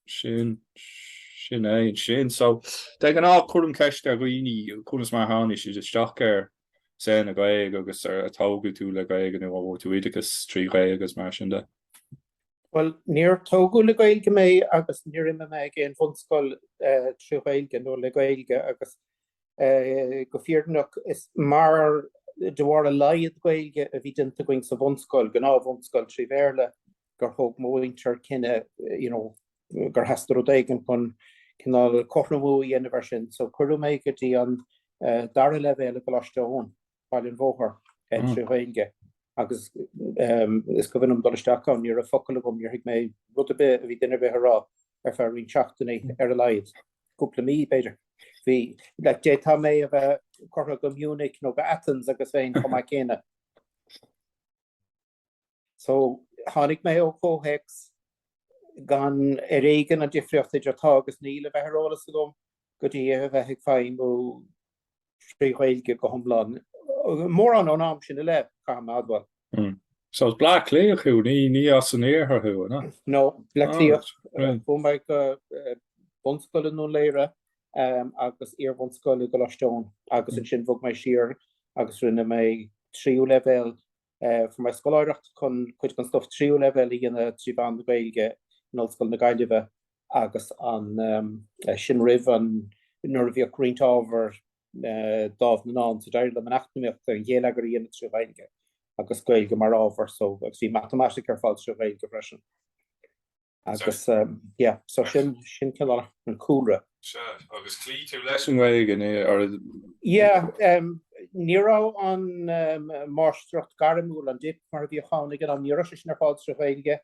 Sin, sin é, sin. So, de ghnáth cuirim ceist ar dhaoine conas mar a tháinig siad isteach ar saol na Gaeilge agus ar tógadh tú le Gaeilge nó an bhfuair tú oideachas trí Ghaeilge agus mar sin de. Bhuel, níor tógadh le Gaeilge mé agus níor imigh mé ag aon bhunscoil trí Ghaeilge nó le Gaeilge agus go fírinneach is mar de bharr a laghad Gaeilge a bhí déanta againn sa bhunscoil, gnáth-bhunscoil trí Bhéarla, gur thóg mo mhuintir cinneadh you know gur theastaigh rud éigin chun cineál cothromú a dhéanamh air sin. So cuireadh mé go dtí an dara leibhéal i gColáiste Eoin, Baile an Bhóthair, trí Ghaeilge agus is cuimhin liom dul isteach ann, ní raibh focal agam, níor thuig mé rud ar bith a bhí duine ar bith a rá ar feadh roinnt seachtainí ar a laghad, cúpla mí b'fhéidir. Bhí, like, d'fhéadfadh mé a bheith curtha go Munich nó go Athens agus bheinn chomh maith céanna. So, tháinig mé ó chomhthéacs gan ar éigean an difríocht idir tá agus níl a bheith ar eolas agam go dtí a bheith ag feidhmiú trí Ghaeilge go hiomlán. Mórán ón am sin i leith, caithfidh mé a admháil. So is Bleá Cliathach thú, ní ní as an iarthar thú, an ea? No, Bleá Cliathach. Chuaigh mé go bunscoil i nDún Laoghaire agus iar-bhunscoil i gColáiste Eoin agus ansin bhog mé siar agus rinne mé tríú leibhéal Fuair mé scoláireacht chun cuid den stuif tríú leibhéal a dhéanamh trí mheán na Gaeilge in Ollscoil na Gaillimhe agus an sin roimh an nuair a bhíodh roinnt ábhar Dámh na nDán so d'éirigh liom an eacnamaíocht an ghéilleagar a dhéanamh trí Ghaeilge agus Gaeilge mar ábhar so agus bhí matamaitic ar fáil trí Ghaeilge freisin. Agus yeah, so sin, sin cineál an cúlra. Sea, agus chloígh tú leis an nGaeilge, ní, or. Yeah, ní raibh an máistreacht gairmiúil, an Dip mar a bhíodh ann ag an am, ní raibh sé sin ar fáil trí Ghaeilge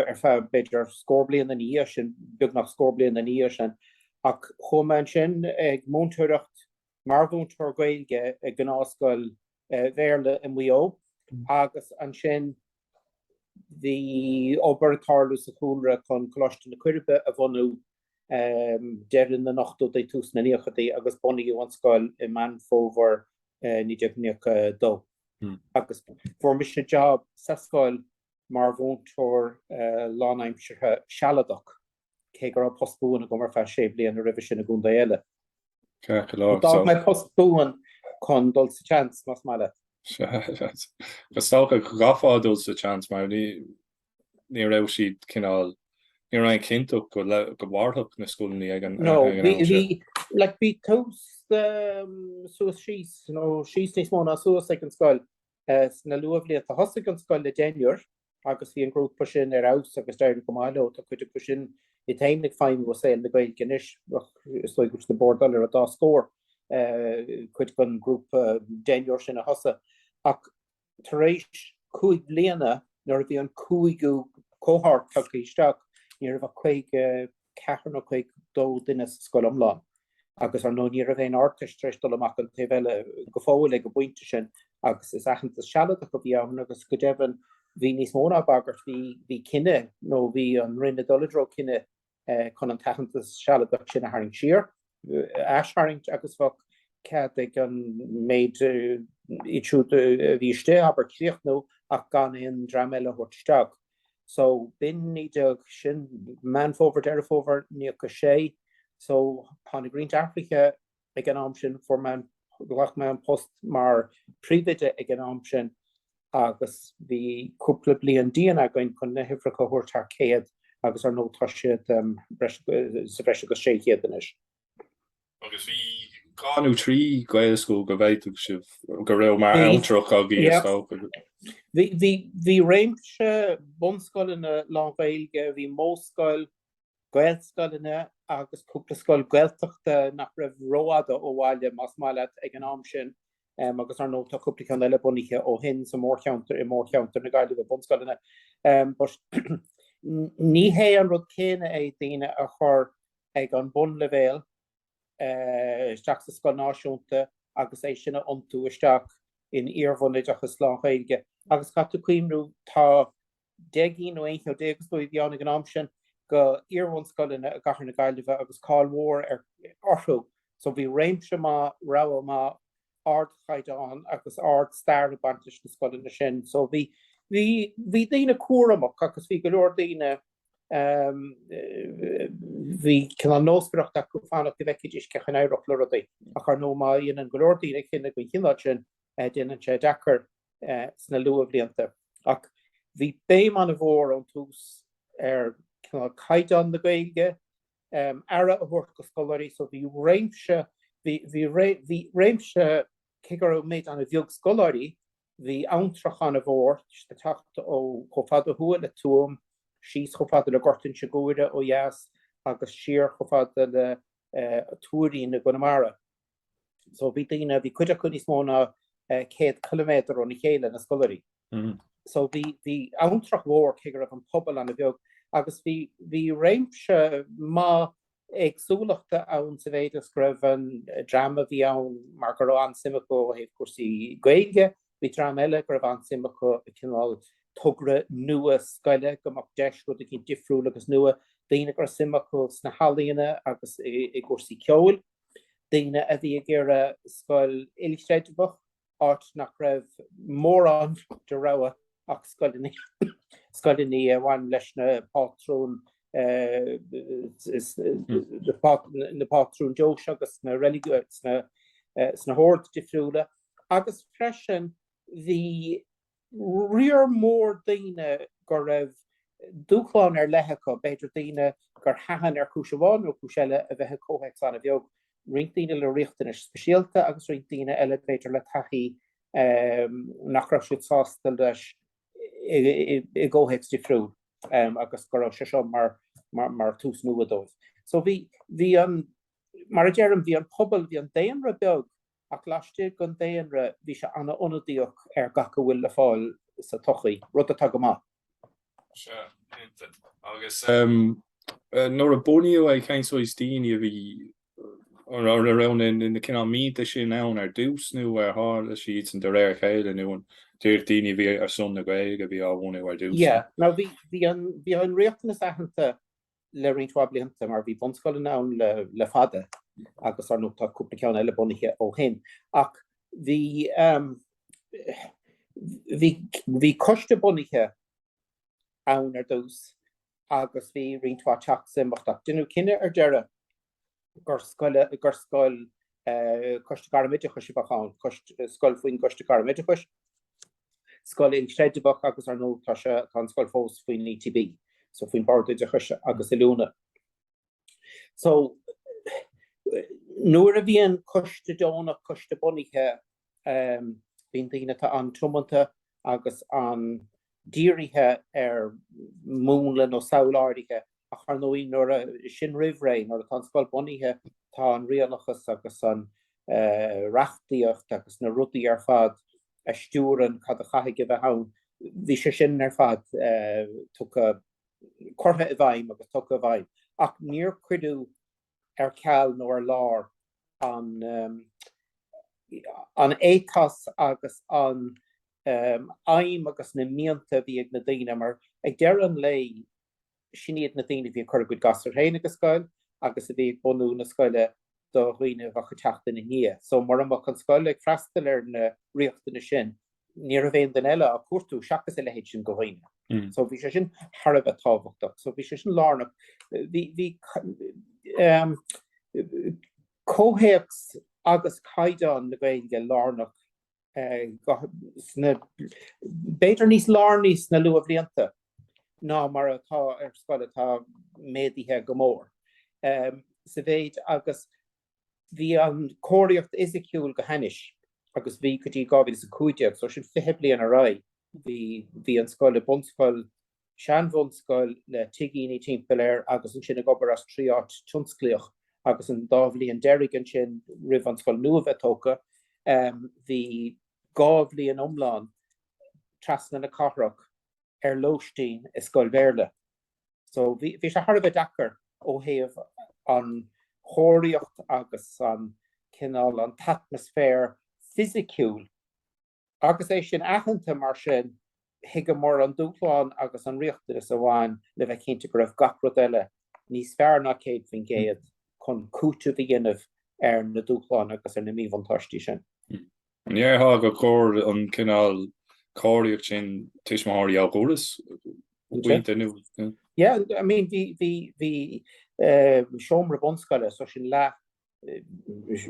ar feadh b'fhéidir scór bliain ina dhiaidh sin, beagnach scór bliain ina dhiaidh sin. Ach chuaigh mé ansin ag múinteoireacht mar mhúinteoir Gaeilge i ngnáthscoil Bhéarla i Maigh Eo agus ansin Bhí obair ag tarlú sa chúlra chun Coláiste na Coiribe a bhunú deireadh na n-ochtóidí, tús na naochadaí agus bunaíodh an scoil i Meán Fómhair 1992. Agus fuair mise job sa scoil mar mhúinteoir lánaimseartha sealadach, cé go raibh post buan agam ar feadh sé bliana roimhe sin i gcontae eile. Ceart go leor. D'fhág mé post buan chun dul sa tseans, más maith leat. Is dócha go gcaithfeá dul sa tseans mar ní ní raibh siad cineál, ní raibh aon chinnteacht go go mairfeadh na scoileanna ag an No, ag an am sin. bhí, like, bhí tús suas síos, nó síos níos mó ná suas ag an scoil sna luathbhlianta. Thosaigh an scoil le deichniúr agus bhí an grúpa sin ar fheabhas agus d'éirigh go maith leo. Tá cuid acu sin iad féin ag feidhmiú i saol na Gaeilge anois, is dóigh go bhfuil siad ag bordáil ar an dá scór, cuid den ghrúpa deichniúr sin a thosaigh. Ach tar éis chúig bliana, nuair a bhí an cúigiú cohort tagtha isteach, ní raibh ach 54 nó 52 duine sa scoil iomlán. Agus ar ndóigh ní raibh aon Ardteist tar éis dul amach an taobh eile go fóill ag an bpointe sin agus is aitheantas sealadach a bhí ann agus go deimhin bhí níos mó ná bagairt, bhí, bhí cinneadh nó bhí an Roinn ag dul i dtreo cinneadh chun an t-aitheantas sealadach sin a tharraingt siar, a aistharraingt agus bheadh cead ag an méid iad siúd a bhí istigh, abair, críochnú ach gan aon dream eile a thabhairt isteach. So b'in 19, sin Meán Fómhair, Deireadh Fómhair 96. So tháinig roinnt athruithe ag an am sin, fuair mé an, ghlac mé an post mar phríomhoide ag an am sin agus bhí cúpla bliain dian againn chun na huimhreacha a thabhairt thar 100 agus ar ndóigh tá siad breis, sa bhreis agus 600 anois. Agus bhí dhá nó trí Ghaelscoil go bhféadfadh sibh, go raibh mar abhantrach agaibh is dócha. Bhí, bhí, bhí réimse bunscoileanna lán-Ghaeilge, bhí Modhscoil, Gaelscoileanna agus cúpla scoil Gaeltachta nach raibh rófhada ó bhaile, más maith leat, ag an am sin. Agus ar ndóigh tá cúpla ceann eile bunaithe ó shin sa mórcheantar, i mórcheantar na Gaillimhe, bunscoileanna. But ní hé an rud céanna é daoine a chur ag an bunleibhéal isteach sa scoil náisiúnta agus é sin a iontú isteach in iar-bhunoideachas lán-Ghaeilge. Agus caithfidh tú cuimhniú, tá 10 gcinn nó 11 cheann is dóigh a bhí ann ag an am sin go iar-bhunscoileanna i gcathair na Gaillimhe agus cáil mhór orthu. So bhí réimse maith, rogha maith, ardchaighdeán agus ard-stair ag baint leis na scoileanna sin. So bhí, bhí, bhí daoine cúramach agus bhí go leor daoine. Bhí cineál nósmhaireacht acu fanacht go bhfeicfidís cén chaoi a n-éireodh le rudaí. Ach ar ndóigh má dhéanann go leor daoine cinneadh den chineál sin, déanann sé deacair sna luathbhlianta. Ach bhí béim an-mhór ón tús ar cineál caighdeán na Gaeilge, aire a thabhairt do scoláirí, so bhí réimse, bhí, bhí, bhí réimse, cé go raibh méid an-bheag scoláirí, bhí abhantrach an-mhór, ag teacht ó chomh fada thuaidh le Tuaim, síos chomh fada le Gort Inse Guaire ó dheas agus siar chomh fada le Tuairín i gConamara. So bhí daoine, bhí cuid acu níos mó ná 100 ciliméadar óna chéile, na scoláirí. So bhí, bhí abhantrach mhór cé go raibh an pobal an-bheag agus bhí, bhí réimse maith éagsúlachta ann sa mhéid is go raibh an dream a bhí ann mar go raibh an-suim acu ó thaobh cúrsaí Gaeilge, bhí dream eile go raibh an-suim acu i cineál togra nua scoile, go mbeadh deis rud éicint difriúil agus nua, daoine go raibh suim acu sna healaíona agus i gcúrsaí ceoil. daoine a bhí ag iarraidh scoil ilchreidmheach, áit nach raibh mórán de rogha ach scoileanna, scoileanna a bhain leis na pátrúin, na pátrúin deoise agus sna reiligiúin, sna hoird difriúla. Agus freisin bhí riar mór daoine go raibh dúshlán ar leith acu, b'fhéidir daoine gur thaitin ar chúis amháin nó cúis eile a bheith i gcomhthéacs an-bheag, roinnt daoine le riachtanais speisialta agus roinnt daoine eile b'fhéidir le taithí nach raibh siad sásta leis i gcomhthéacs difriúil agus go raibh sé seo mar tús nua dóibh. So bhí, bhí an, mar a deirim, bhí an pobal, bhí an daonra beag Ach laistigh den daonra, bhí sé an-ionadaíoch ar gach a bhfuil le fáil sa tsochaí, rud atá go maith. Sea, cinnte. Agus nuair a bunaíodh é, cén saghas daoine a bhí, an raibh na cineál mianta sin ann ar dtús nó ar tharla siadsan de réir a chéile nó an díreach daoine a bhí ar son na Gaeilge a bhí á bhunú ar dtús? Yeah, now bhí, bhí an, bhí an riachtanas aitheanta le roinnt mhaith blianta mar bhí bunscoileanna ann le fada agus ar ndóigh tá cúpla ceann eile bunaithe ó shin. Ach bhí bhí bhí coiste bunaithe ann ar dtús agus bhí roinnt mhaith teacht is imeacht ach deineadh cinneadh ar deireadh gur scoil gur scoil Coiste Gairmoideachais a bheadh ann, coiste, scoil faoin gCoiste Gairmoideachais, scoil ilchreidmheach agus ar ndóigh tá sé, tá an scoil fós faoin ETB, so faoin Bord Oideachais agus Oiliúna. So nuair a bhíonn coiste deonach, coiste bunaithe, bíonn daoine atá an-tiomanta agus an-dírithe ar mhúnla nó samhail áirithe Ach ar ndóigh, nuair a, sin roimh ré, nuair atá an scoil bunaithe, tá an rialachas agus an reachtaíocht agus na rudaí ar fad a stiúrann cad a chaithfidh a bheith ann, bhí sé sin ar fad tugtha, curtha i bhfeidhm agus tugtha i bhfeidhm. Ach níor cuireadh ar ceal nó ar lár an an ethos agus an aidhm agus na mianta a bhí ag na daoine, mar ag deireadh an lae, sin iad na daoine a bhí ag cur a gcuid gasúr féin ag an scoil agus a bhí ag bunú na scoile do dhaoine a bheadh ag teacht ina ndiaidh. So mura mbeadh an scoil ag freastal ar na riachtanais sin, ní raibh aon duine eile á cuartú seachas a leithéid sin de dhaoine. So bhí sé sin thar a bheith tábhachtach. So bhí sé sin lárnach. Bhí, bhí um, comhthéacs agus caighdeán na Gaeilge lárnach sna, b'fhéidir níos lárnaí sna luathbhlianta ná mar atá ar scoil atá méadaithe go mór sa mhéid agus bhí an chóiríocht fhisiciúil go hainnis agus bhí go dtí 2015, so sin 20 bliain ar aghaidh, bhí, bhí an scoil i bunscoil seanbhunscoil le tigíní timpeall air agus ansin ag obair as 3 áit tionsclaíoch agus an dá bhliain deiridh ansin roimh an scoil nua bheith tógtha bhí 2 bhliain iomlán trasna na cathrach ar lóistín i scoil Bhéarla. So bhí bhí sé thar a bheith deacair ó thaobh an chóiríocht agus an cineál an t-atmaisféar fisiciúil Agus é sin aitheanta mar sin, thuigeamar an dúshlán agus an riachtanas a bhain le bheith cinnte go raibh gach rud eile níos fearr ná 100% chun cúiteamh a dhéanamh ar na dúshláin agus ar na míbhuntáistí sin. An ndéarfá gur chuir an cineál cóiríocht sin tuismitheoirí ó dhoras? Pointe nó. Yeah, I mean bhí bhí bhí seomra bunscoile, so sin leath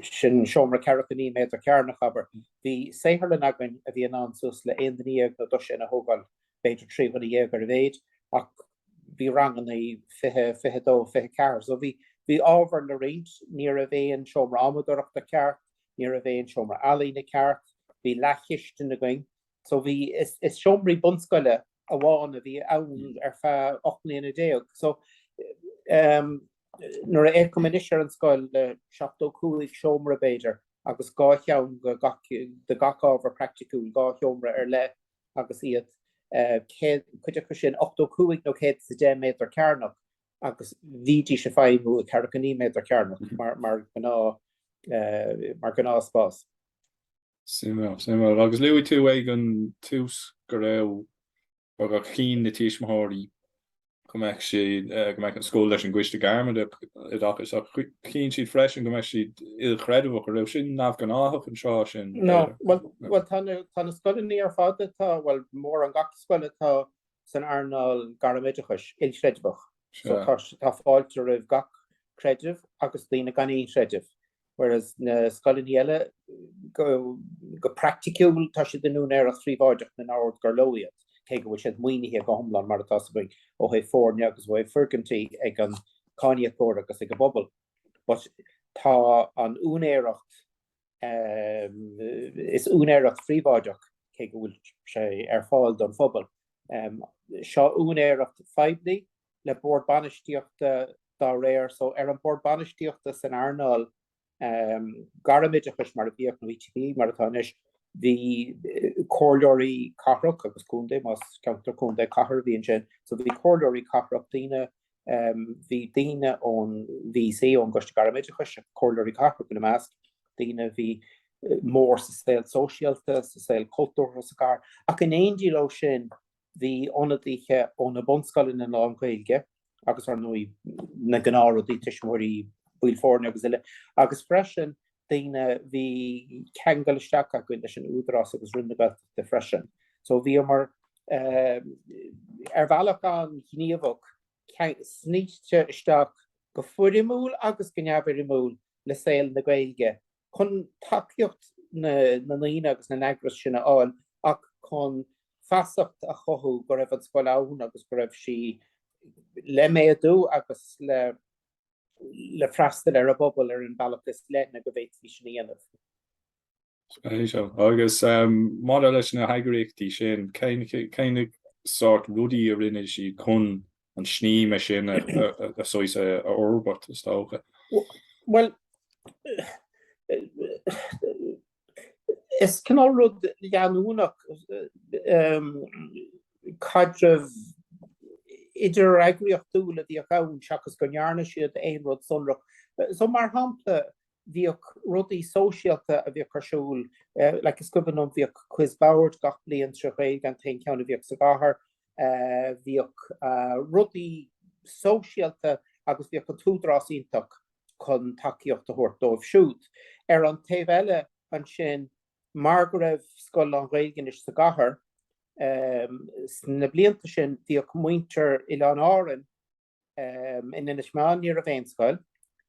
sin seomra 49 méadar cearnach, abair. Bhí saotharlann againn a bhí in ann suas le aon duine dhéag nó dosaen a thógáil, b'fhéidir 13 dhuine ar a mhéid, ach bhí ranganna 20, 22, 24, so bhí bhí ábhar le roinnt, ní raibh aon seomra adhmadóireachta ceart, ní raibh aon seomra ealaíne ceart, bhí leathchistin againn, so bhí, is is seomraí bunscoile amháin a bhí ann ar feadh 18 mbliana. So nuair a fhéachaim anois ar an scoil le 75 seomra b'fhéidir agus dhá cheann de gach ábhar praiticiúil, dhá sheomra ar leith agus iad cuid acu sin 85 nó 110 méadar cearnach agus bhídís ag feidhmiú i 49 méadar cearnach mar gnáth mar ghnáthspás. Suimiúil, suimiúil. Agus luaigh tú ag an tús go raibh, gur chinn na tuismitheoirí go mbeadh siad, go mbeadh an scoil leis an gCoiste Gairmoideachais ach chinn siad freisin go mbeadh siad ilchreidmheach. An raibh sin neamhghnáthach an tráth sin, No, b'fhéidir? bhuel, tá na, tá na scoileanna ar fad atá, bhuel, mórán gach scoil atá san earnáil gairmoideachais, ilchreidmheach. So tá, tá fáilte roimh gach creideamh agus daoine gan aon chreideamh. Whereas na scoileanna eile, go go praiticiúil, tá siad in úinéireacht phríobháideach na n-ord gur leo iad, cé go bhfuil siad maoinithe go hiomlán, mar atá 's againn, ó thaobh foirne agus ó thaobh foirgintí ag an cáiníocóir agus ag an bpobal. But tá an úinéireacht, is úinéireacht phríobháideach, cé go bhfuil sé ar fáil don phobal. Seo úinéireacht phoiblí le bord bainistíochta dá réir. So ar an bord bainistíochta san earnáil gairmoideachais mar a bhíodh, nó ETB mar atá anois, bhí comhairleoirí cathrach agus contae, más ceantar contae cathair a bhí ansin, so bhí comhairleoirí cathrach, daoine, bhí daoine ón VEC, ón gCoiste Gairmoideachais, comhairleoirí cathrach ina measc, daoine a bhí mór sa saol sóisialta, sa saol cultúrtha sa chathair, ach in éindí leo sin, Bhí ionadaithe ó na bunscoileanna lán-Ghaeilge agus ar ndóigh na gnáthrudaí, tuismitheoirí, baill foirne agus uile, agus freisin daoine, bhí ceangal isteach againn leis an Údarás agus Roinn na Gaeltachta freisin. So bhíomar ar bhealach an-ghníomhach, snoite isteach go foirmiúil agus go neamhfhoirmiúil le saol na Gaeilge chun tacaíocht na ndaoine agus na n-eagras sin a fháil ach chun feasacht a chothú go raibh an scoil ann agus go raibh sí le méadú agus le le freastal ar an bpobal ar an bhealach is leithne go bhféadfaí sin a dhéanamh. Spéisiúil. Agus maidir leis na heagraíochtaí sin, cén sórt rudaí a rinne siad chun an sníomh sin a saghas a fhorbairt, is dócha? Bhuel, is cineál rud leanúnach caidreamh idir-eagraíochtúil a bhíodh ann seachas go ndearna siad aon rud sonrach. So mar shampla, bhíodh rudaí sóisialta a bhíodh ar siúl, like is cuimhin liom bhíodh quiz boird gach bliain trí Ghaeilge, an t-aon cheann a bhíodh sa gcathair, bhíodh rudaí sóisialta agus bhíodh an t-údarás iontach chun tacaíocht a thabhairt dóibh siúd. Ar an taobh eile ansin, mar go raibh scoil lán-Ghaeilge anois sa gcathair, sna blianta sin bhíodh muintir Oileáin Árann, In Inis Meáin ní raibh aon scoil.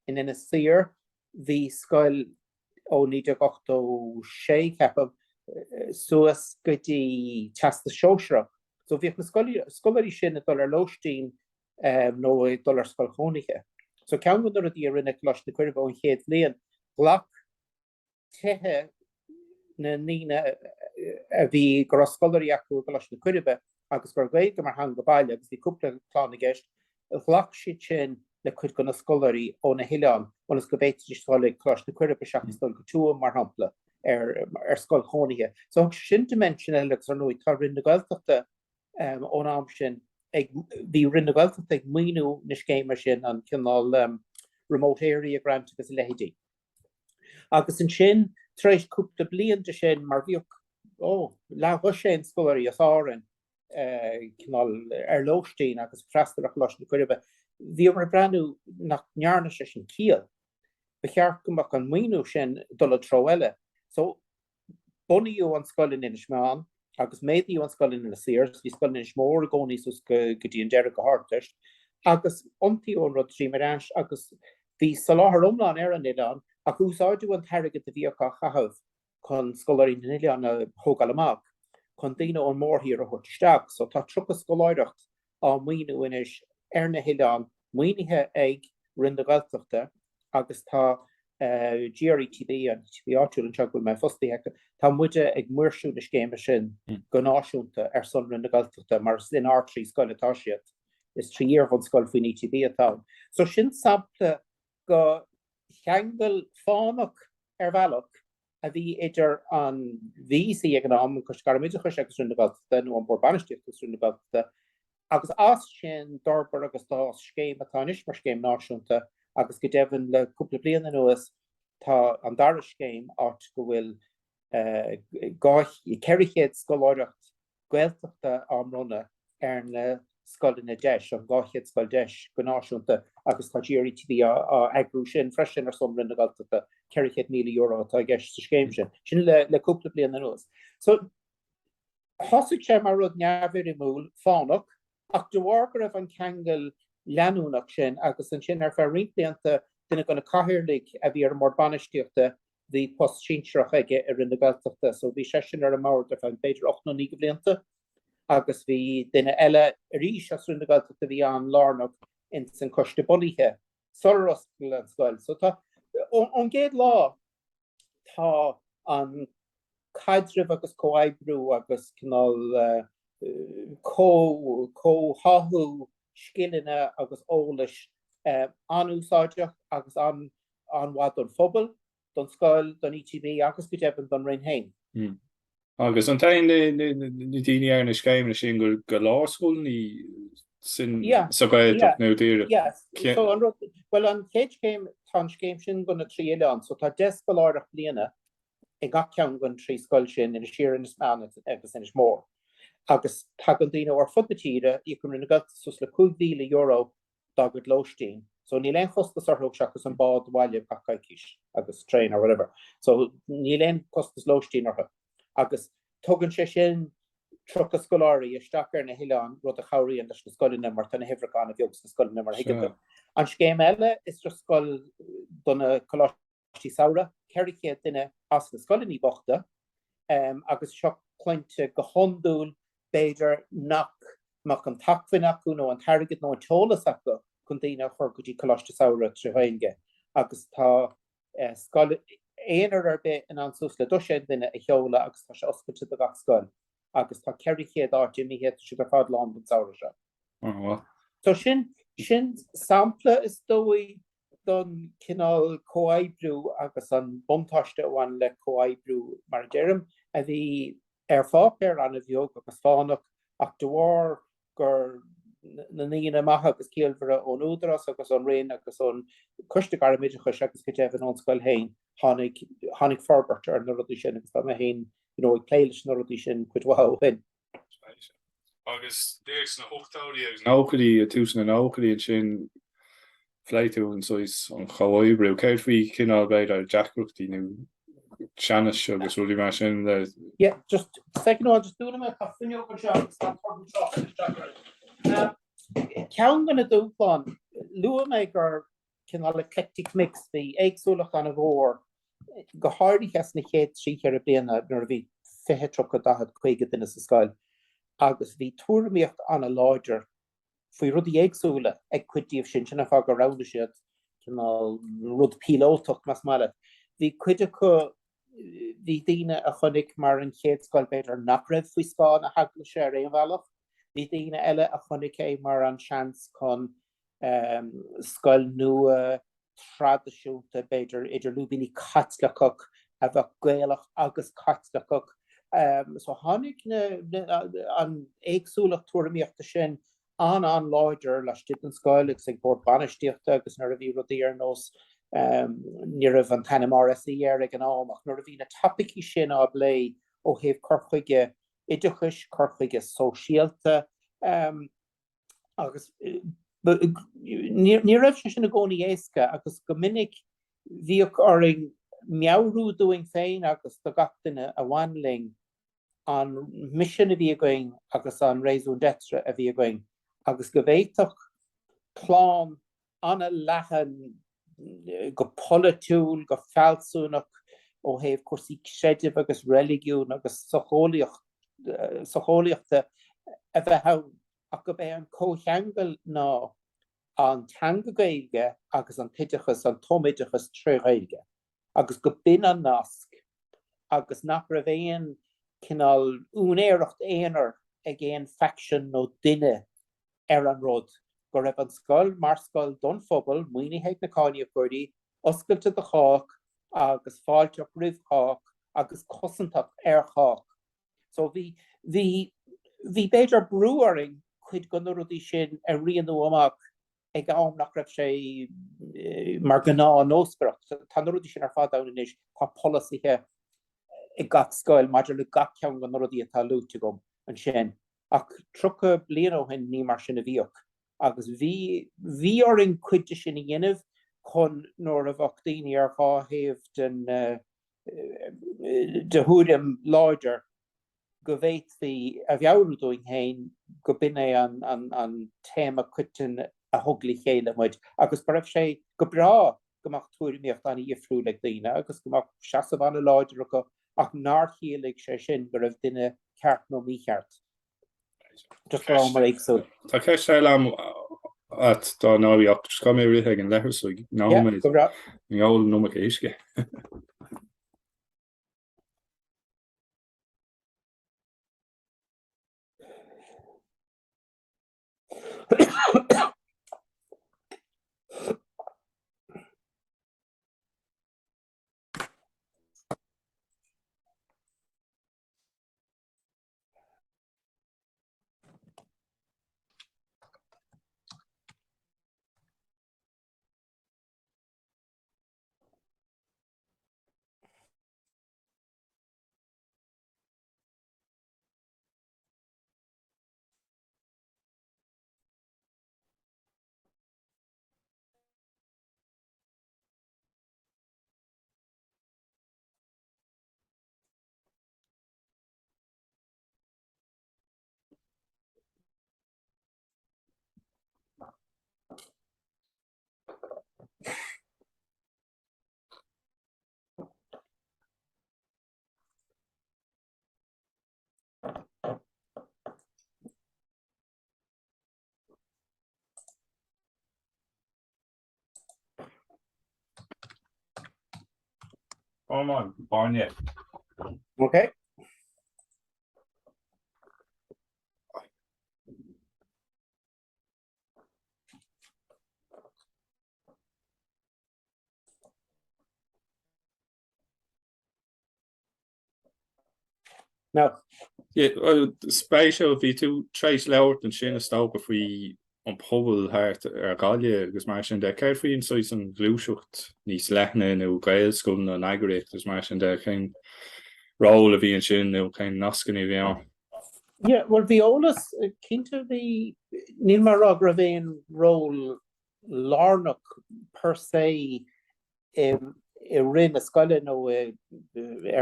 In Inis Oírr bhí scoil ó 1986, ceapaim, suas go dtí Teastas Sóisearach. So bhíodh na scoláirí sin ag dul ar lóistín nó ag dul ar scoil chónaithe. So ceann de na rudaí a rinne Coláiste na Coiribe ón chéad bhliain, ghlac tithe na ndaoine a bhí, go raibh scoláirí acu i gColáiste na Coiribe agus go raibh Gaeilge mar theanga baile agus bhí cúpla clann i gceist, ghlac siad sin le cuid de na scoláirí ó na hoileáin ionas go bhféadfaidís dul ag Coláiste na Coiribe seachas dul go Tuaim, mar shampla, ar scoil chónaithe. So thug sé sin dimension eile agus ar ndóigh tá Roinn na Gaeltachta ón am sin ag, bhí Roinn na Gaeltachta ag maoiniú na scéime sin, an cineál Remote Area Grant agus a leithéidí. Agus ansin, tar éis cúpla bliain de sin, mar bhíodh, ó, leathdhosaen scoláirí as Árainn, cineál ar lóistín agus ag freastal ar Choláiste na Coiribe, bhíomar ag breathnú nach ndearna sé sin ciall. Ba cheart go mbeadh an maoiniú sin ag dul i dtreo eile. So, bunaíodh an scoil in Inis Meáin. Agus méadaíodh an scoil in Inis Oírr, bhí scoil in Inis Mór i gcónaí suas go dtí an deireadh go hArdteist, agus iontaíodh an rud droim ar ais agus bhí soláthar iomlán ar an oileán ach úsáideadh an t-airgead a bhíodh á chaitheamh chun scoláirí na n-oileán a thógáil amach, chun daoine ón mórthír a thabhairt isteach. So tá 30 scoláireacht á maoiniú anois ar na hoileáin, maoinithe ag Roinn na Gaeltachta agus tá GRETB, an ETB áitiúil anseo go bhfuil mé fostaithe acu, tá muide ag maoirsiú na scéime sin go náisiúnta ar son Roinn na Gaeltachta mar is inár dtrí scoil atá siad, is trí iarbhunscoil faoin ETB atá ann. So sin sampla de cheangal fánach ar bhealach a bhí idir an VEC ag an am, an Coiste Gairmoideachais agus Roinn na Gaeltachta, nó an Bord Bainistíochta agus Roinn na Gaeltachta, agus as sin d'fhorbair agus d'fhás scéim atá anois mar scéim náisiúnta agus go deimhin le cúpla bliain anuas tá an dara scéim, áit go bhfuil 400 scoláireacht Gaeltachta á mbronnadh ar na scoileanna deis, an 200 scoil deis go náisiúnta agus tá GRETB á eagrú sin freisin ar son Roinn na Gaeltachta, €400,000 atá i gceist sa scéim sin. Sin le cúpla bliain anuas. So, thosaigh sé mar rud neamhfhoirmiúil, fánach, ach de bharr go raibh an ceangal leanúnach sin agus ansin ar feadh roinnt blianta duine de na cathaoirligh a bhí ar an mBord Bainistíochta, bhí post sinsearach aige i Roinn na Gaeltachta so bhí seisean ar an mbord ar feadh b'fhéidir 8 nó 9 de bhlianta agus bhí duine eile arís as Roinn na Gaeltachta a bhí an-lárnach ins an coiste bunaithe sular oscail an scoil. So tá, ón gcéad lá tá an caidreamh agus comhoibriú agus cineál comhtháthú scileanna agus eolais an-úsáideach agus an-mhaith don phobal, don scoil, don ETB agus go deimhin don Roinn féin. Agus an dtéann na daoine ar na scéimeanna sin go lárscoileanna sin sa Ghaeltacht nó díreach? Yeah, so an rud, bhuel an chéad scéim, tá an scéim sin do na trí oileán, so tá 10 scoláireacht bliana i ngach ceann den trí scoil sin, Inis Oírr, Inis Meáin agus Inis Mór. Agus tagann daoine ó ar fud na tíre, íocann Roinn na Gaeltachta suas le €5,000 dá gcuid lóistín. So níl aon chostas orthu seachas an bád abhaile gach coicís agus traein or whatever. So níl aon costas lóistín orthu. Agus tugann sé sin 30 scoláirí isteach ar na hoileáin, rud a chabhraíonn leis na scoileanna mar tá na huimhreacha an-bheag sna scoileanna mar a thuigeann tú. An scéim eile is just scoil do na coláistí samhraidh, 400 duine as na scoileanna bochta agus seo clainne go hiondúil b'fhéidir nach mbeadh an t-acmhainn acu nó an t-airgead nó an t-eolas acu chun daoine a chur go dtí coláiste samhraidh trí Ghaeilge agus tá scoil aonair ar bith in ann suas le dosaen duine a sheoladh agus tá sé oscailte do gach scoil agus tá 400 áit imithe, tá siad ar fad lán don samhradh seo. So sin, sin sampla is dóigh don chineál comhoibriú agus an buntáiste a bhain le comhoibriú, mar a deirim, a bhí ar pháipéar an-bheag agus fánach ach de bharr gur na ndaoine maithe agus ciallmhara ón Údarás agus ón Roinn agus ón Coiste Gairmoideachais agus go deimhin ón scoil féin, tháinig, tháinig forbairt ar na rudaí sin agus tá mé féin you know ag plé leis na rudaí sin cuid mhaith ó shin. Agus díreach sna hochtóidí agus nóchaidí, i dtús na nóchaidí ansin, phléigh tú an saghas an chomhoibriú. Céard faoi chineál b'fhéidir deacrachtaí nó teannais agus rudaí mar sin le. Yeah, just second amháin, just dúnfaidh mé, tá fuinneog anseo agus tá torann tráchta isteach orainn. Ceann de na dúshláin, luaigh mé gur cineál eclectic mix, bhí éagsúlacht an-mhór, go háirithe sna chéad trí cheithre bliana nuair a bhí 20, 30, 40, 50 duine sa scoil agus bhí tuairimíocht an-láidir faoi rudaí éagsúla ag cuid díobh sin, sin an fáth gur roghnaigh siad cineál rud píolótach, más maith leat. Bhí cuid acu, bhí daoine a chonaic mar an chéad scoil b'fhéidir nach raibh faoi scáth na heaglaise ar aon bhealach, bhí daoine eile a chonaic é mar an seans chun scoil nua traidisiúnta, b'fhéidir, idir lúibíní Caitliceach a bheadh Gaelach agus Caitliceach. So tháinig an éagsúlacht tuairimíochta sin an-an-láidir laistigh den scoil agus ag bord bainistíochta agus nuair a bhí rudaí ar nós, ní raibh an t-ainm RSE air ag an am, ach nuair a bhí na topaicí sin á bplé ó thaobh cur chuige oideachais, cur chuige sóisialta, Agus ní raibh sé sin i gcónaí éasca agus go minic bhíodh orainn meabhrú dúinn féin agus do gach duine a bhain linn. An misean a bhí againn agus an raison d'être a bhí againn agus go bhféadfadh clann an-leathan go polaitiúil, go fealsúnach, ó thaobh cúrsaí creidimh agus reiligiún agus socheolaíochta a bheith ann ach gurb é an comhcheangal ná an teanga Gaeilge agus an t-oideachas, an tumoideachas tré Ghaeilge agus go b'in an nasc agus nach raibh aon cineál úinéireacht aonair ag aon faction nó duine ar an rud, go raibh an scoil mar scoil don phobal, maoinithe ag na cáiníocóirí, oscailte do chách agus fáilteach roimh chách agus cosantach ar chách. So bhí, bhí, bhí b'fhéidir brú orainn cuid de na rudaí sin a rianú amach ag am nach raibh sé mar ghnáth-nósmhaireacht. Tá na rudaí sin ar fad ann anois, tá polasaithe ag gach scoil maidir le gach ceann de na rudaí atá luaite agam ansin. Ach 30 bliain ó shin ní mar sin a bhíodh agus bhí, bhí orainn cuid de sin a dhéanamh chun nuair a bheadh daoine ar dhá thaobh den, de thuairim láidir go bhféadfaí a mheabhrú dúinn féin go b'in é an téama coiteann a thug le chéile muid agus go raibh sé go breá go mbeadh tuairimíocht an-dhifriúil ag daoine agus go mbeadh seasamh an-láidir acu ach nár chiallaigh sé sin go raibh duine ceart nó mícheart. Just go rabhamar éagsúil. Tá ceist eile agam a'd dá ndóigh ach just caithfidh mé rith ag an leithreas so nóiméad. Go breá. Ag ól an iomarca uisce. Come on, bainne. Okay. Now. Spéisiúil, bhí tú tar éis labhairt ansin is dócha faoi an pobal thart ar Ghaillimh agus mar sin de. Céard faoin saghas an ghluaiseacht níos leithne nó Gaelscoileanna an eagraíocht agus mar sin de, cén ról a bhí ansin nó cén nascanna a bhí ann? Yeah, bhuel bhí eolas, cinnte bhí, níl mé ag rá go raibh aon ról lárnach per se i rith na scoile nó ar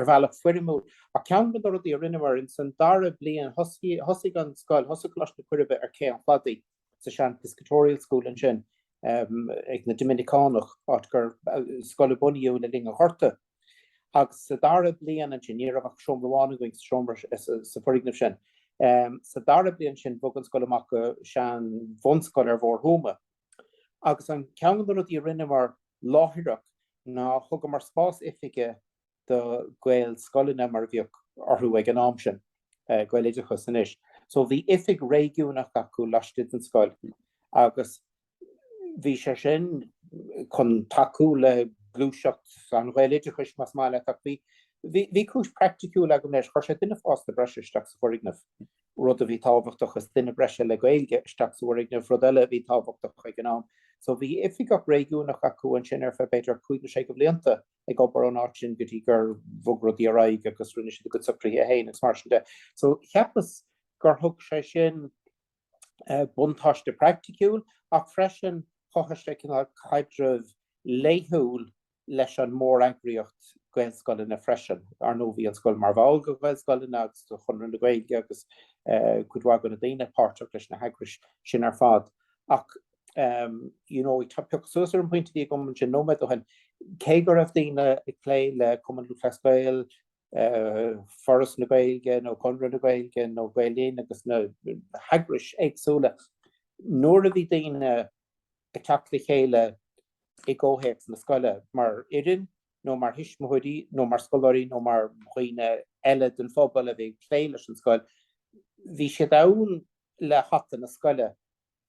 bhealach foirmiúil. Ach ceann de na rudaí a rinneamar ins an dara bliain, thosaigh an scoil, thosaigh Coláiste na Coiribe ar Cé an Chladaigh sa sean Piscatorial School ansin ag na Doiminiceánach, áit gur scoil a bunaíodh le linn an Ghorta. Agus sa dara bliain ansin, ní raibh ach seomra amháin againn sa seomra, sa foirgneamh sin. Sa dara bliain sin, bhog an scoil amach go sean bhunscoil ar Bhóthar Thuama. Agus an ceann de na rudaí a rinneamar láithreach ná thugamar spás oifige do Gaelscoileanna mar a bhíodh orthu ag an am sin, Gaeloideachas anois. So bhí oifig réigiúnach acu laistigh den scoil agus bhí sé sin chun tacú le gluaiseacht an Ghaeloideachais más maith leat ach bhí bhí cúis praiticiúil agam leis, chuir sé duine fásta breise isteach sa bhfoirgneamh. rud a bhí tábhachtach, is duine breise le Gaeilge isteach sa bhfoirgneamh, rud eile a bhí tábhachtach ag an am. So bhí oifigeach réigiúnach acu ansin ar feadh b'fhéidir cúig nó sé de bhlianta ag obair ón áit sin go dtí gur bhog rudaí ar aghaidh agus rinne siad a gcuid socruithe féin agus mar sin de. So cheapas gur thug sé sin buntáiste praiticiúil ach freisin chothaigh sé cineál caidreamh laethúil leis an móreagraíocht. Gaelscoileanna freisin. Ar ndóigh bhí an scoil mar bhall de Ghaelscoileanna agus de Chonradh na Gaeilge agus cuid mhaith de na daoine páirteach leis na heagrais sin ar fad. Ach you know ag piocadh suas ar an bpointe a bhí agam ansin nóiméad ó shin, cé go raibh daoine ag plé le Cumann Lúthchleas Gael, Foras na Gaeilge nó Conradh na Gaeilge nó Gael Linn agus na heagrais éagsúla, nuair a bhí daoine ag teacht le chéile i gcomhthéacs na scoile mar fhoireann nó mar thuismitheoirí nó mar scoláirí nó mar dhaoine eile den phobal a bhí ag plé leis an scoil, bhí siad ann le hata na scoile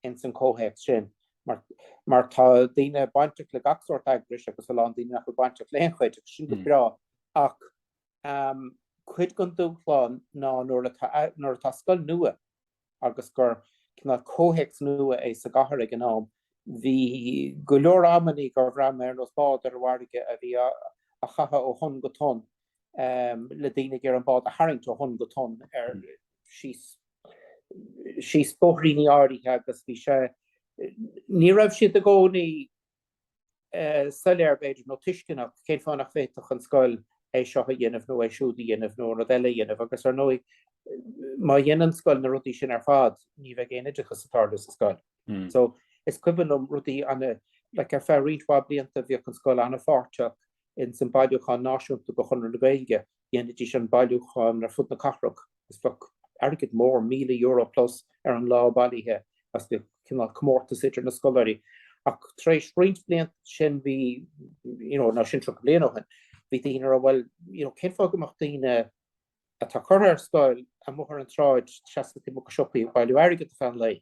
ins an comhthéacs sin. Mar mar tá daoine bainteach le gach sórt eagrais agus a lán daoine nach bhfuil bainteach le haon chuid agus sin go breá ach cuid den dúshlán ná nuair atá nuair atá scoil nua agus gur cineál comhthéacs nua é sa gcathair ag an am. Bhí go leor amannaí gur bhraith mé ar nós bád ar an bhfarraige a bhí á chaitheamh ó thonn go tonn le daoine ag iarraidh an bád a tharraingt ó thonn go tonn ar síos síos bóithríní áirithe agus bhí sé ní raibh siad i gcónaí soiléir, b'fhéidir, nó tuisceanach cén fáth nach bhféadfadh an scoil é seo a dhéanamh nó é siúd a dhéanamh nó an rud eile a dhéanamh agus, ar ndóigh, má dhéanann scoil na rudaí sin ar fad, ní bheidh aon oideachas ag tarlú sa scoil. So, is cuimhin liom rudaí ana, like, ar feadh roinnt mhaith blianta bhíodh an scoil an-pháirteach ins an bailiúchán náisiúnta do Chonradh na Gaeilge, dhéanfaidís an bailiúchán ar fud na cathrach agus bheadh airgead mór, €1,000 plus, ar an lá bailithe agus bhíodh cineál comórtas idir na scoláirí. Ach tar éis roinnt blianta sin bhí, you know, nó sin 30 bliain ó shin, bhí daoine ag rá bhuel, you know, cén fáth go mbeadh daoine atá curtha ar scoil amuigh ar an tsráid seasta taobh amuigh de siopaí ag bailiú airgid ar feadh an lae.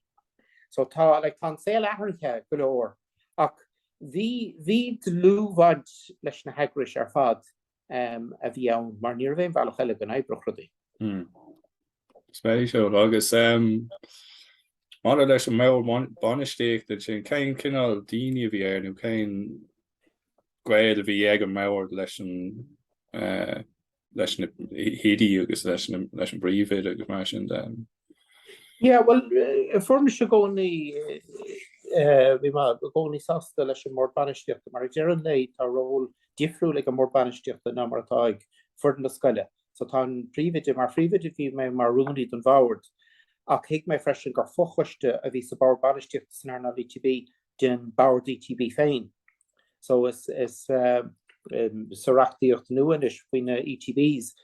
So tá, like, tá an saol athraithe go leor ach bhí, bhí dlúthbhaint leis na heagrais ar fad a bhí ann mar ní raibh aon bhealach eile go n-oibreodh rudaí. Hmm. Spéisiúil. Agus maidir leis an mbord bainistíochta sin, cén cineál daoine a bhí air nó cén gaol a bhí ag an mbord leis an leis na hoidí agus leis an bpríomhoide agus mar sin de? Yeah, bhuel, fuair mise i gcónaí, bhí mé i gcónaí sásta leis an mBord Bainistíochta, mar ag deireadh an lae tá ról difriúil ag an mBord Bainistíochta ná mar atá ag foireann na scoile. So tá an príomhoide, mar phríomhoide bhí mé mar rúnaí don bhord, ach thuig mé freisin gur fochoiste a bhí sa Bhord Bainistíochta san earnáil ETB den Bhord ETB féin. So is, is sa reachtaíocht nua anois faoi na ETBs,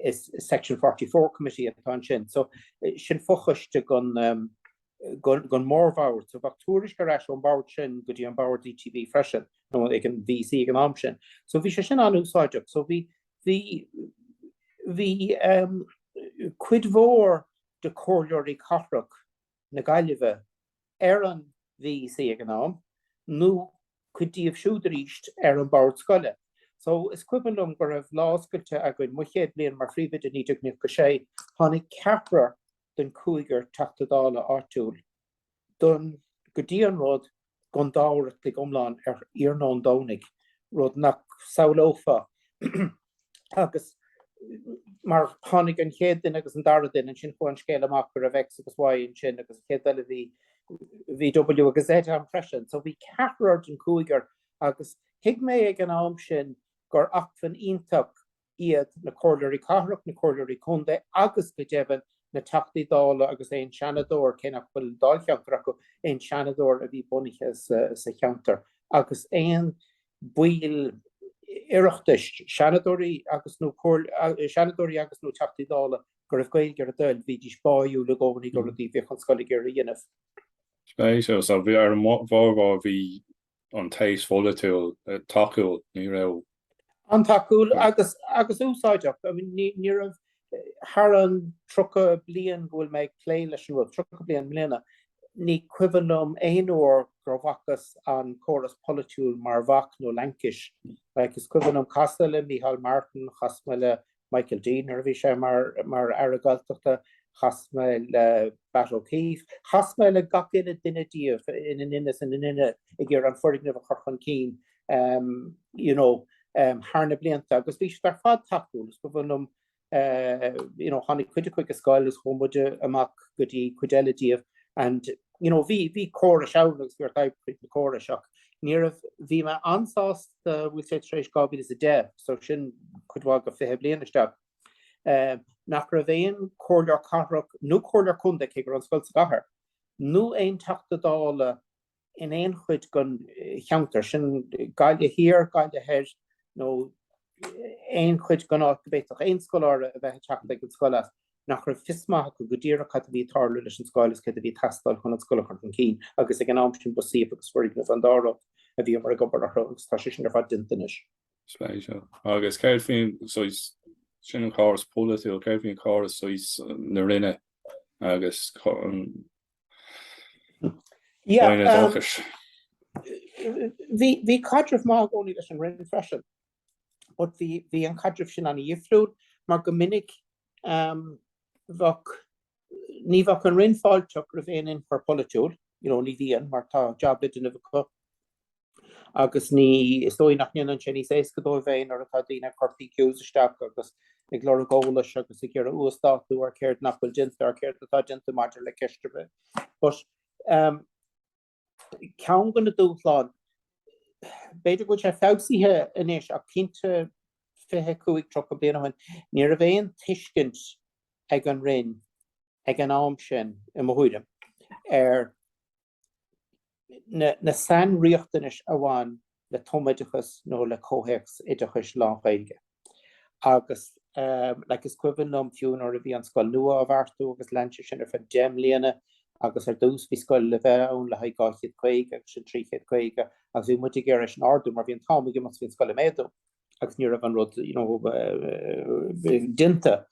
is Section 44 Committee atá ansin. So sin fochoiste den, den mórbhord. So bheadh tuairisc ar ais ón bhord sin go dtí an Bord ETB freisin, nó ag an VEC ag an am sin. So bhí sé sin an-úsáideach. So bhí, bhí, bhí cuid mhór de comhairleoirí cathrach na Gaillimhe ar an VEC ag an am, nó cuid díobh siúd arís ar an bhord scoile. So, is cuimhin liom go raibh lá oscailte againn, mo chéad bhliain mar phríomhoide, 1996, tháinig ceathrar den chúigear Teachta Dála áitiúil don, go dtí an rud, don dá uair a chloig iomlán ar iarnóin Domhnaigh, rud nach samhlófá. Agus mar tháinig an chéad duine agus an dara duine, ansin chuaigh an scéal amach go raibh X agus Y ansin agus an chéad eile bhí bhí W agus Z ann freisin. So bhí ceathrar den chúigear agus thuig mé ag an am sin gur acmhainn iontach iad na comhairleoirí cathrach, na comhairleoirí contae agus go deimhin na Teachtaí Dála agus aon Seanadóir, cé nach bhfuil dáilcheantar acu, aon Seanadóir a bhí bunaithe sa cheantar agus aon baill Oireachtais, Seanadóirí agus nó Seanadóirí agus nó Teachtaí Dála go raibh Gaeilge ar a dtoil, bhídís báúil i gcónaí do rudaí a bhíodh an scoil ag iarraidh a dhéanamh. Spéisiúil. So bhí ar an mhórmhór bhí an taos pholaitiúil tacúil, ní raibh. An-tacúil agus agus úsáideach. I mean ní ní raibh thar an 30 bliain go bhfuil mé ag plé leis an rud, 30 bliain i mbliana, ní cuimhin liom aon uair gur bhfacas an córas polaitiúil mar bhac nó laincis. Like is cuimhin liom casadh le Micheál Martin, chas mé le Michael D nuair a bhí sé mar mar Aire Gaeltachta, chas mé le Batt O'Keeffe, chas mé le gach uile duine díobh ina nduine is ina nduine ag iarraidh an foirgneamh a chur chun cinn you know thar na blianta agus bhí siad ar fad tacúil. Is cuimhin liom you know tháinig cuid acu ag an scoil is chuaigh muid amach go dtí cuid eile díobh and. you know, bhí, bhí córais ann agus bhí ort oibriú tríd na córais ach ní raibh, bhí mé an-sásta, bhfuil sé tar éis 2010, so sin cuid mhaith de 20 bliain isteach, nach raibh aon comhairleoir cathrach nó comhairleoir contae, cé go raibh an scoil sa gcathair, nó aon Teachta Dála in aon chuid den cheantar sin, Gaillimh Thiar, Gaillimh Thoir nó aon chuid den áit go bhféadfadh aon scoláire a bheith ag teacht ag an scoil as, nach raibh fios maith acu go díreach cad a bhí ag tarlú leis an scoil is céard a bhí ag teastáil chun an scoil a chur chun cinn agus ag an am sin ba suíomh agus foirgneamh an dá rud a bhíomar ag obair orthu agus tá sé sin ar fad déanta anois. Spéisiúil. Agus céard faoin saghas, sin an córas polaitiúil, céard faoin chóras saghas na Roinne agus an Roinn Oideachais? Bhí, bhí caidreamh maith i gcónaí leis an Roinn freisin but bhí, bhí an caidreamh sin an-dhifriúil mar go minic bheadh, ní bheadh an Roinn fáilteach roimh aon ionchur polaitiúil, you know, ní bhíonn mar tá jab le déanamh acu. Agus ní, is dóigh nach ndéanann sé níos éasca dóibh é nuair atá daoine ag cur PQs isteach agus ag lorg eolais agus ag iarraidh uasdátú ar céard nach bhfuil déanta ar céard atá déanta maidir le ceist ar bith. But um, ceann de na dúshláin, b'fhéidir go bhfuil sé feabhsaithe anois ach cinnte 25, 30 bliain ó shin, ní raibh aon tuiscint ag an Roinn ag an am sin, i mo thuairim, ar na sainriachtanais a bhain le tumoideachas nó le comhthéacs oideachais lán-Ghaeilge. Agus like is cuimhin liom fiú nuair a bhí an scoil nua á bheartú agus lean sé sin ar feadh 10 mbliana agus ar dtús bhí scoil le bheith ann le haghaidh 250 agus sin 350 agus bhí muid ag iarraidh sin a ardú mar bhí an t-am ag imeacht bhí an scoil ag méadú. agus ní raibh an rud you know déanta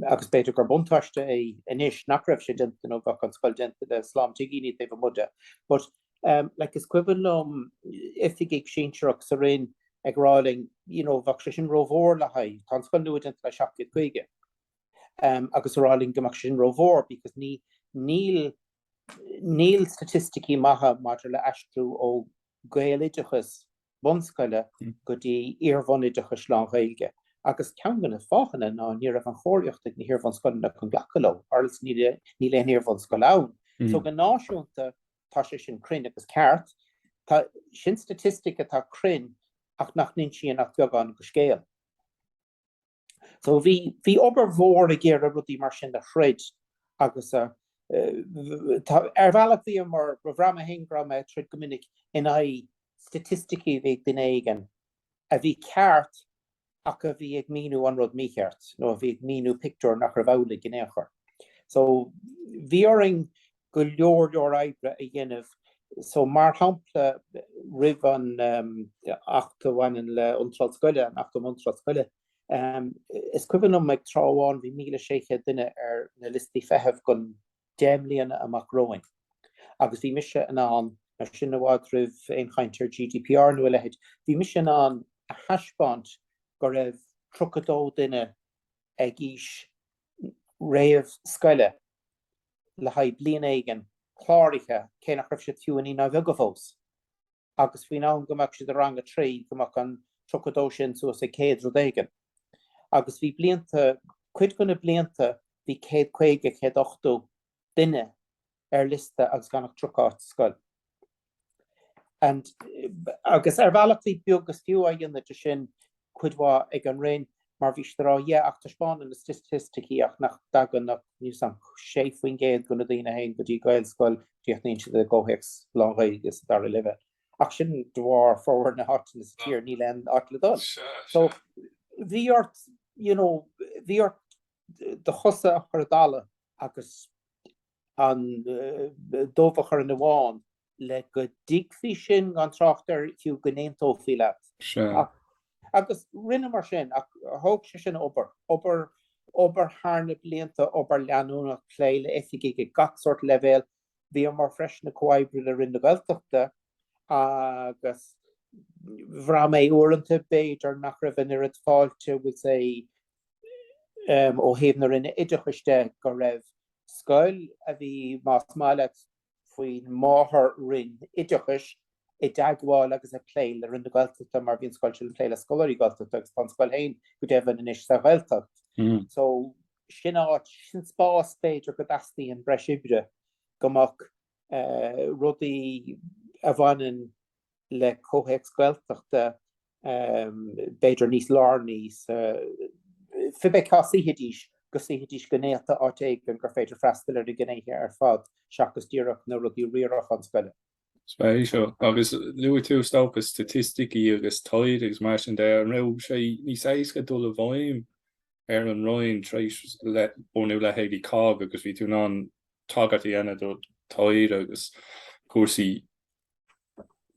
agus b'fhéidir gur buntáiste é anois nach raibh sé déanta nó bheadh an scoil déanta le slám tigíní taobh amuigh de. But um, like is cuimhin liom oifigigh sinsearach sa Roinn ag rá linn you know bheadh sé sin rómhór le haghaidh, tá an scoil nua déanta le 750 um, agus ag rá linn go mbeadh sé sin rómhór because ní níl níl staitisticí maithe maidir le aistriú ó Gaeloideachas bunscoile go dtí iar-bhunoideachais lán-Ghaeilge agus ceann de na fáthanna ná ní raibh an chóiríocht ag na hiar-bhunscoileanna chun glacadh leo, or else níl níl aon iar-bhunscoil ann. So go náisiúnta tá sé sin cruinn agus ceart. Tá sin staitistic atá cruinn ach nach n-insíonn ach beagán den scéal. So bhí, bhí obair mhór ag iarraidh rudaí mar sin a throid agus a, tá, ar bhealach bhíomar, bhraith mé féin go raibh mé ag troid go minic in aghaidh staitisticí a bhí ag duine éigin a bhí ceart ach a bhí ag míniú an rud mícheart nó a bhí ag míniú pictiúr nach raibh amhlaidh in aon chor. So bhí orainn go leor leor oibre a dhéanamh. So mar shampla roimh an Acht a bhaineann le iontráil scoile, an Acht um Iontráil Scoile, is cuimhin liom ag tráth amháin bhí 1,600 duine ar na liostaí feithimh don 10 mbliana amach romhainn agus bhí mise in ann, mar sin i bhfad roimh aon chaint ar GDPR nó a leithéid, bhí mise in ann a thaispeáint go raibh 32 duine ag aois réamhscoile le haghaidh bliain éigin cláraithe, cé nach raibh siad fiú i Naíonáin Bheaga fós, agus faoin am go mbeadh siad i rang a 3 go mbeadh an 32 sin suas ag 100 rud éigin. Agus bhí blianta, cuid de na blianta bhí 150, 180 duine ar liosta agus gan ach 30 áit sa scoil. And, agus ar bhealach bhí beag is fiú á dhéanamh de sin cuid mhaith ag an Roinn mar bhí siad ag rá yeah ach taispeánann na staitisticí ach nach dtagann ach níl 's a'm 6% de na daoine a théann go dtí Gaelscoil críochnaíonn siad i gcomhthéacs lán-Ghaeilge sa dara leibhéal. Ach sin de bharr formhór na háiteanna sa tír níl aon áit le dul. So bhí ort you know bhí ort do chosa a chur i dtalamh agus an dubh a chur ina bhán le go dtuigfí sin gan trácht ar fiú go n-aontófaí leat. Sea. Agus rinneamar sin, ach thóg sé sin obair, obair, obair thar na blianta, obair leanúnach, plé le oifigigh ag gach sórt leibhéal. Bhíomar freisin ag comhoibriú le Roinn na Gaeltachta agus bhraith mé uaireanta b'fhéidir nach raibh an oiread fáilte, we'll say, ó thaobh na Roinne Oideachais de go raibh scoil a bhí, más maith leat, faoin máthair-Roinn Oideachais i dteagmháil agus ag plé le Roinn na Gaeltachta mar bhí an scoil sin ag plé le scoláirí Gaeltachta agus tá an scoil féin go deimhin anois sa Ghaeltacht. So sin áit, sin spás b'fhéidir go dteastaíonn breis oibre go mbeadh. Rudaí a bhaineann le comhthéacs Gaeltachta b'fhéidir níos lárnaí sa, cibé cá suífidís, go suífidís go néata áit éigin gur féidir freastal ar na gnéithe ar fad seachas díreach na rudaí riaracháin scoile. Spéisiúil. Agus luaigh tú is dócha staitisticí agus taighde agus mar sin de, an raibh sé níos éasca dul i bhfeidhm ar an Roinn tar éis bunú leithéidí COGG agus bhí tú in ann tagairt a dhéanamh do taighde agus cúrsaí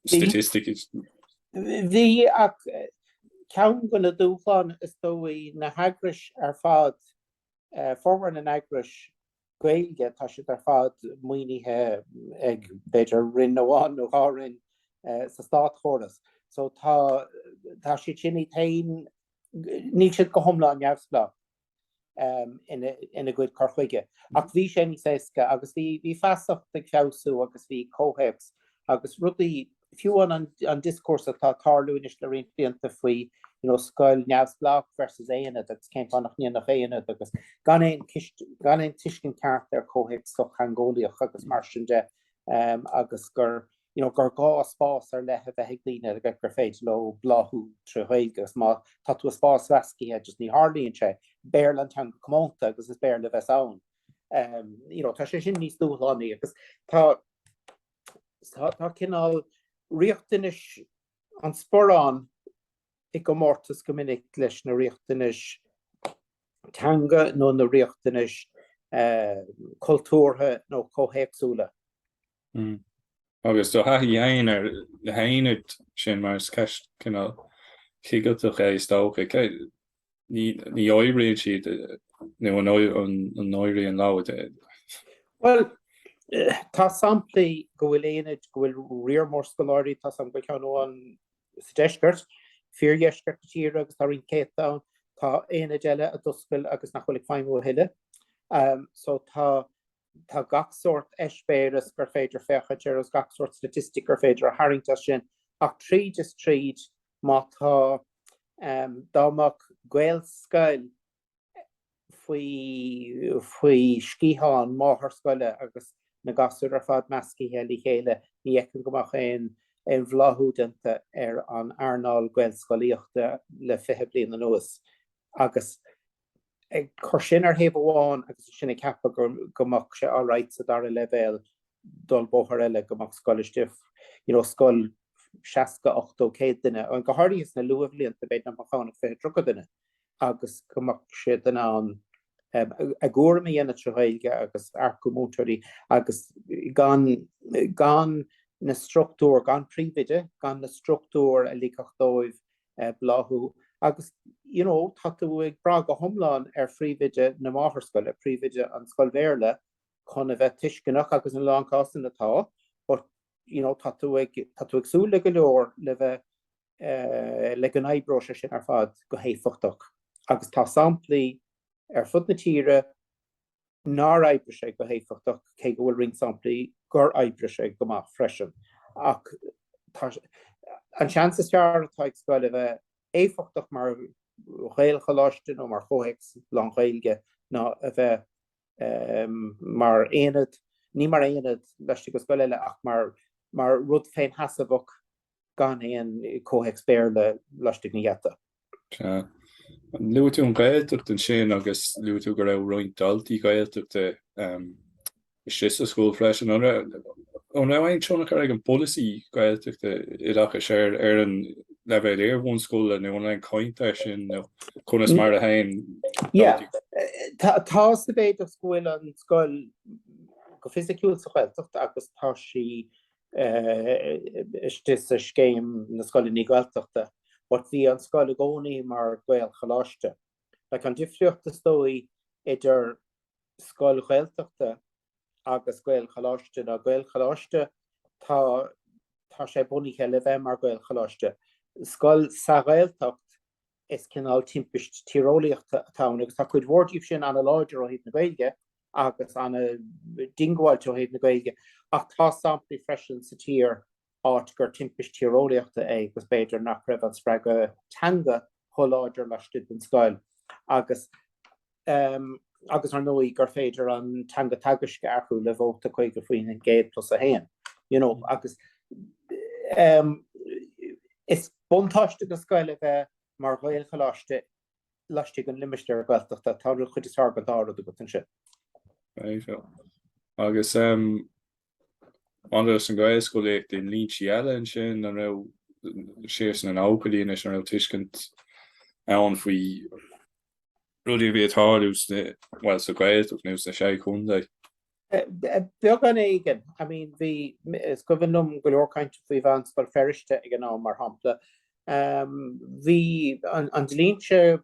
staitisticí? Bhí, ach ceann de na dúshláin is dóigh na heagrais ar fad, formhór na n-eagrais Gaeilge, tá siad ar fad maoinithe ag b'fhéidir roinn amháin nó dhá roinn sa státchóras. So tá tá siad sin iad féin, níl siad go hiomlán neamhspleách ina ina gcuid cur chuige. Ach bhí sé níos éasca agus bhí bhí feasacht ag feabhsú agus bhí comhthéacs agus rudaí, fiú an an dioscúrsa atá ag tarlú anois le roinnt blianta faoi you know scoil neamhspleách versus aonad agus cén fáth nach ndéanfadh aonad agus gan aon gan aon tuiscint ceart ar chomhthéacs sochtheangeolaíoch agus mar sin de agus gur you know gur gá spás ar leith a bheith ag daoine le gur féidir leo bláthú trí Ghaeilge agus má tá tú i spás measctha just ní tharlaíonn sé. Béarla an teanga comónta agus is Béarla a bheas ann. You know tá sé sin níos dúshlánaí agus tá Tá cineál riachtanais an sparán i gcomórtas go minic leis na riachtanais teanga nó na riachtanais cultúrtha nó comhthéacsúla. Agus do thaithí féin ar na haonaid sin, mar is ceist cineál chigilteach é is dócha, Ní oibríonn siad nó an n-oibríonn leo? Bhuel, tá samplaí go bhfuil aonaid, go bhfuil riar mór scoláirí, tá sam go bhfuil ceann amháin sa deisceart, fíordheisceart na tíre agus tá roinnt céadta ann, tá aonaid eile a d'oscail agus nach bhfuil ag feidhmiú a thuilleadh. So tá tá gach sórt eispéireas gur féidir féachaint air agus gach sórt staitistic gur féidir a tharraingt as sin, ach tríd is tríd, má tá, dá mbeadh Gaelscoil faoi, faoi sciathán máthairscoile agus na gasúir ar fad meascaithe le chéile, ní fheicim go mbeadh aon, aon bhláthú déanta ar an earnáil Gaelscolaíochta le 20 bliain anuas. Agus ag cur sin ar thaobh amháin agus ansin ag ceapadh go go mbeadh sé alright sa dara leibhéal dul bóthar eile, go mbeadh scoil istigh, you know, scoil 60, 80, 100 duine, go háirithe sna luathbhlianta, b'fhéidir nach mbeadh ann ach 20, 30 duine agus go mbeadh siad in ann a gcúram a dhéanamh trí Ghaeilge agus earcú múinteoirí agus gan gan na struchtúir, gan príomhoide, gan na struchtúir a ligfeadh dóibh bláthú agus you know tá tú ag brath go hiomlán ar phríomhoide na máthairscoile, príomhoide an scoil Bhéarla chun a bheith tuisceanach agus in a lán cásanna tá but you know tá tú ag tá tú ag súil le go leor le bheith le go n-oibreoidh sé sin ar fad go héifeachtach agus tá samplaí ar fud na tíre nár oibrigh sé go héifeachtach, cé go bhfuil roinnt samplaí gur oibrigh sé go maith freisin. Ach tá an seans is fearr atá ag scoil a bheith éifeachtach mar Ghaelcholáiste nó mar chomhthéacs lán-Ghaeilge ná a bheith mar aonad, ní mar aonad laistigh de scoil eile ach mar mar rud féinsheasmhach gan aon chomhthéacs Béarla laistigh den gheata. Sea. Luaigh tú an Ghaeltacht ansin agus luaigh tú go raibh roinnt daltaí Gaeltachta istigh sa scoil freisin. An raibh aon tionchar ag an bpolasaí Gaeltachta oideachais ar ar an leibhéal iar-bhunscoile nó an raibh aon chaint air sin nó conas mar a théann daltaí? Tá sa mhéid is go bhfuil an scoil go fisiciúil sa Ghaeltacht agus tá sí istigh sa scéim na scoileanna Gaeltachta but bhí an scoil i gcónaí mar Gaelcholáiste. Like an difríocht is dóigh idir scoil Ghaeltachta agus Gaelcholáiste ná Gaelcholáiste tá tá sé bunaithe le bheith mar Ghaelcholáiste. Scoil sa Ghaeltacht is cineál timpist tíreolaíochta atá ann agus tá cuid mhór díobh sin ana-láidir ó thaobh na Gaeilge agus ana-diongbháilte ó thaobh na Gaeilge ach tá samplaí freisin sa tír áit gur timpist tíreolaíochta é agus b'fhéidir nach raibh an spreagadh teanga chomh láidir laistigh den scoil agus. Agus ar ndóigh gur féidir an teanga teagaisc a athrú le vóta 50% plus 1, you know, agus is buntáiste do scoil a bheith mar Ghaelcholáiste laistigh den limistéar Gaeltachta, tá an chuid is fearr den dá rud agat ansin. Right, agus maidir leis an Ghaelscolaíocht i ndlínsí eile ansin, an raibh, siar sna nóchaidí anois, an raibh tuiscint ann faoi rudaí a bhí ag tarlú sna, bhuel, sa Ghaeltacht nó sna Sé Chontae? Beagán éigin. I mean, bhí, is cuimhin liom go leor cainte faoi Mheánscoil Feirste ag an am, mar shampla. Bhí an dlínse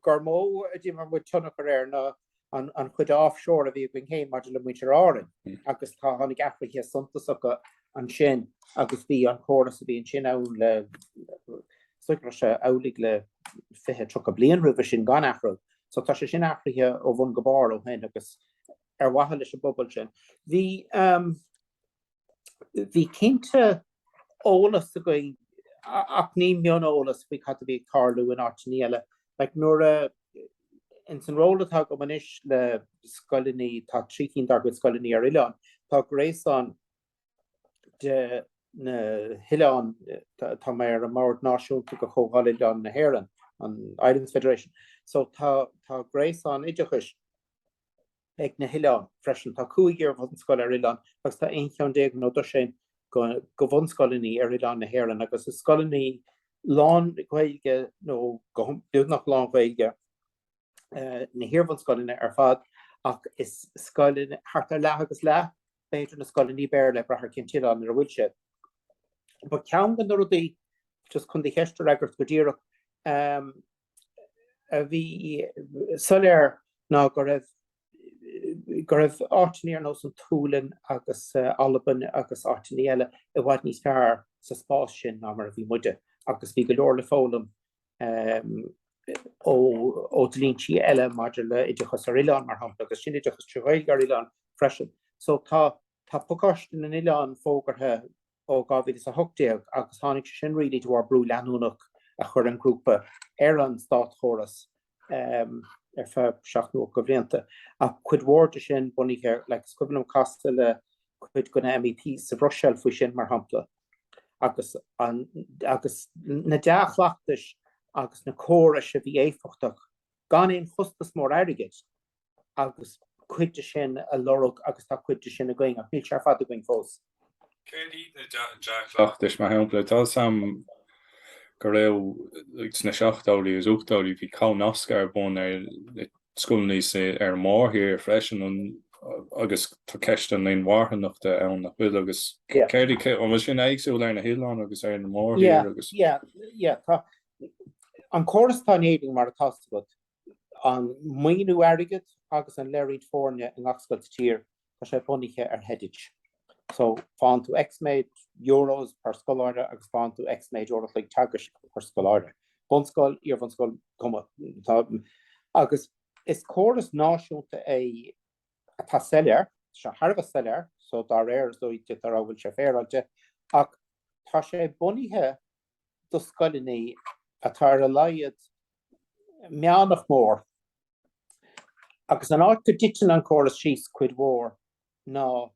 gur mó a d'imir muid tionchar air ná an chuid offshore a bhí againn féin maidir le muintir Árainn agus tá, tháinig athruithe suntasacha ansin agus bhí an córas a bhí ansin ann le, is dóigh go raibh sé amhlaidh le 20, 30 bliain roimhe sin gan athrú. So tá sé sin athraithe ó bhun go barr ó shin agus ar mhaithe leis an bpobal sin. Bhí, bhí cinnte eolas againn ach ní mioneolas faoi cad a bhí ag tarlú in áiteanna eile. Like nuair a, ins an ról atá agam anois le scoileanna, tá 3 cinn dár gcuid scoileanna ar oileán, tá gréasán de na hoileáin, tá mé ar an mbord náisiúnta de Chomhdháil Oileán na hÉireann, an Islands Federation, so tá, tá gréasán oideachais ag na hoileáin freisin. Tá 5 iar-bhunscoil ar oileán agus tá 11 cheann nó dosaen de bhunscoileanna ar oileáin na hÉireann agus is scoileanna lán-Ghaeilge nó go beagnach lán-Ghaeilge na hiar-bhunscoileanna ar fad ach is scoileanna thart ar leath agus leath b'fhéidir na scoileanna Béarla ag brath ar cén t-oileán ar a bhfuil siad. But ceann de na rudaí, just chun do cheist a fhreagairt go díreach, a bhí soiléir ná go raibh go raibh áiteanna ar nós an tSualainn agus Albain agus áiteanna eile i bhfad níos fearr sa spás sin ná mar a bhí muide agus bhí go leor le foghlaim ó dhlínsí eile maidir le oideachas ar oileán mar shampla agus sin oideachas trí Ghaeilge ar oileán freisin. So tá tá pacáiste na n-oileán fógartha ó 2018 agus tháinig sé sin really de bharr brú leanúnach a chuir an grúpa ar an státchóras ar feadh seacht nó ocht de bhlianta. Ach cuid mhór de sin bunaithe, like, is cuimhin liom casadh le cuid de na MEPs sa Bhruiséil faoi sin, mar shampla, agus an, agus na dea-chleachtais agus na córais a bhí éifeachtach gan aon chostas mór airgid agus cuid de sin a lorg agus tá cuid de sin againn ach níl sé ar fad againn fós. Céard iad na dea-chleachtais, mar shampla, tá 'fhios a'm go raibh sna seachtóidí agus ochtóidí bhí comhnascadh ar bun ar na scoileanna ar an mórthír freisin agus tá ceist an inmharthanachta ann nach bhfuil agus céard an bhfuil sin éagsúil ar na hoileáin agus ar an mórthír agus. Yeah, yeah, tá an córas atá in Éirinn mar atá 's agat an maoiniú airgid agus an leithroinnt foirne i ngach scoil sa tír, tá sé bunaithe ar headage. So, faigheann tú X méid euros per scoláire agus faigheann tú X méid uair a chloig teagaisc per scoláire. Bunscoil, iarbhunscoil, cuma. Tá, agus is córas náisiúnta é atá soiléir, tá sé thar a bheith soiléir, so dá réir is dóigh d'fhéadfá a rá go bhfuil sé féaráilte, ach tá sé bunaithe do scoileanna atá ar a laghad meánach mór, agus an áit go dtiteann an córas síos cuid mhór ná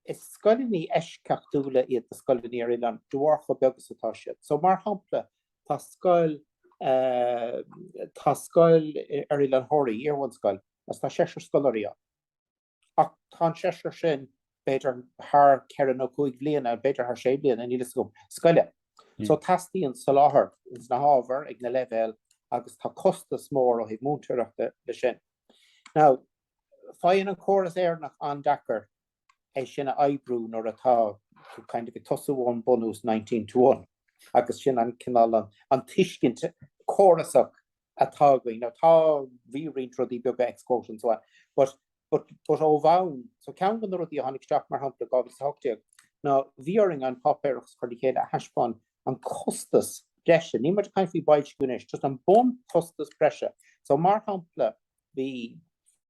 is scoileanna eisceachtúla iad na scoileanna ar oileán de bharr chomh beag is atá siad. So mar shampla tá scoil tá scoil ar Oileán Thoraí, iarbhunscoil, agus tá seisear scoláirí ann. Ach tá an seisear sin, b'fhéidir, thar ceithre nó cúig bhliana, b'fhéidir thar sé bliana, níl fhios agam, scoile. So teastaíonn soláthar ins na hábhair ag na leibhéil agus tá costas mór ó thaobh múinteoireachta le sin. Now, faigheann an córas Éireannach an-deacair é sin a oibriú nuair atá tú kind of ag tosú ón bunús 19 to 1 agus sin an cineál an, an tuiscint córasach atá againn. Now tá, bhí roinnt rudaí beaga ex quota and so on, but, but, but ó bhonn, so ceann de na rudaí a tháinig isteach mar shampla 2018 ná bhí orainn an páipéarachas a chur le chéile a thaispeáin an costas breise, níl muid ag caint faoi boilsciú anois, just an bunchostas breise. So mar shampla, bhí,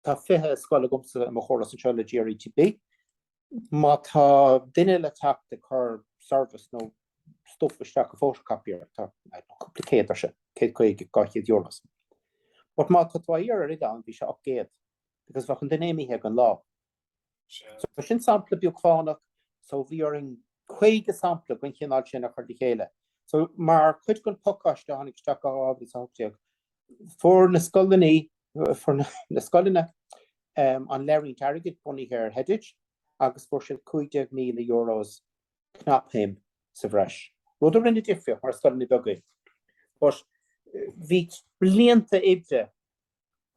tá 20 scoil agamsa i mo chóras anseo le GRETB, Má tá duine le teacht ag cur service nó stuff isteach i photocopier, tá cúpla céad ar sin, 150, 200 euros. But má tá tú á iarraidh ar oileán, bhí sé 800. Because bheadh an duine imithe ag an lá. So sin sampla beag fánach, so bhí orainn 50 sampla den chineál sin a chur le chéile. So mar chuid den phacáiste a tháinig isteach i 2018, fuair na scoileanna, fuair na scoileanna an leithroinnt airgid bunaithe ar headage agus fuair siad 15,000 euros cnapshuim sa bhreis, rud a rinne difríocht mar scoileanna beaga. But bhí blianta oibre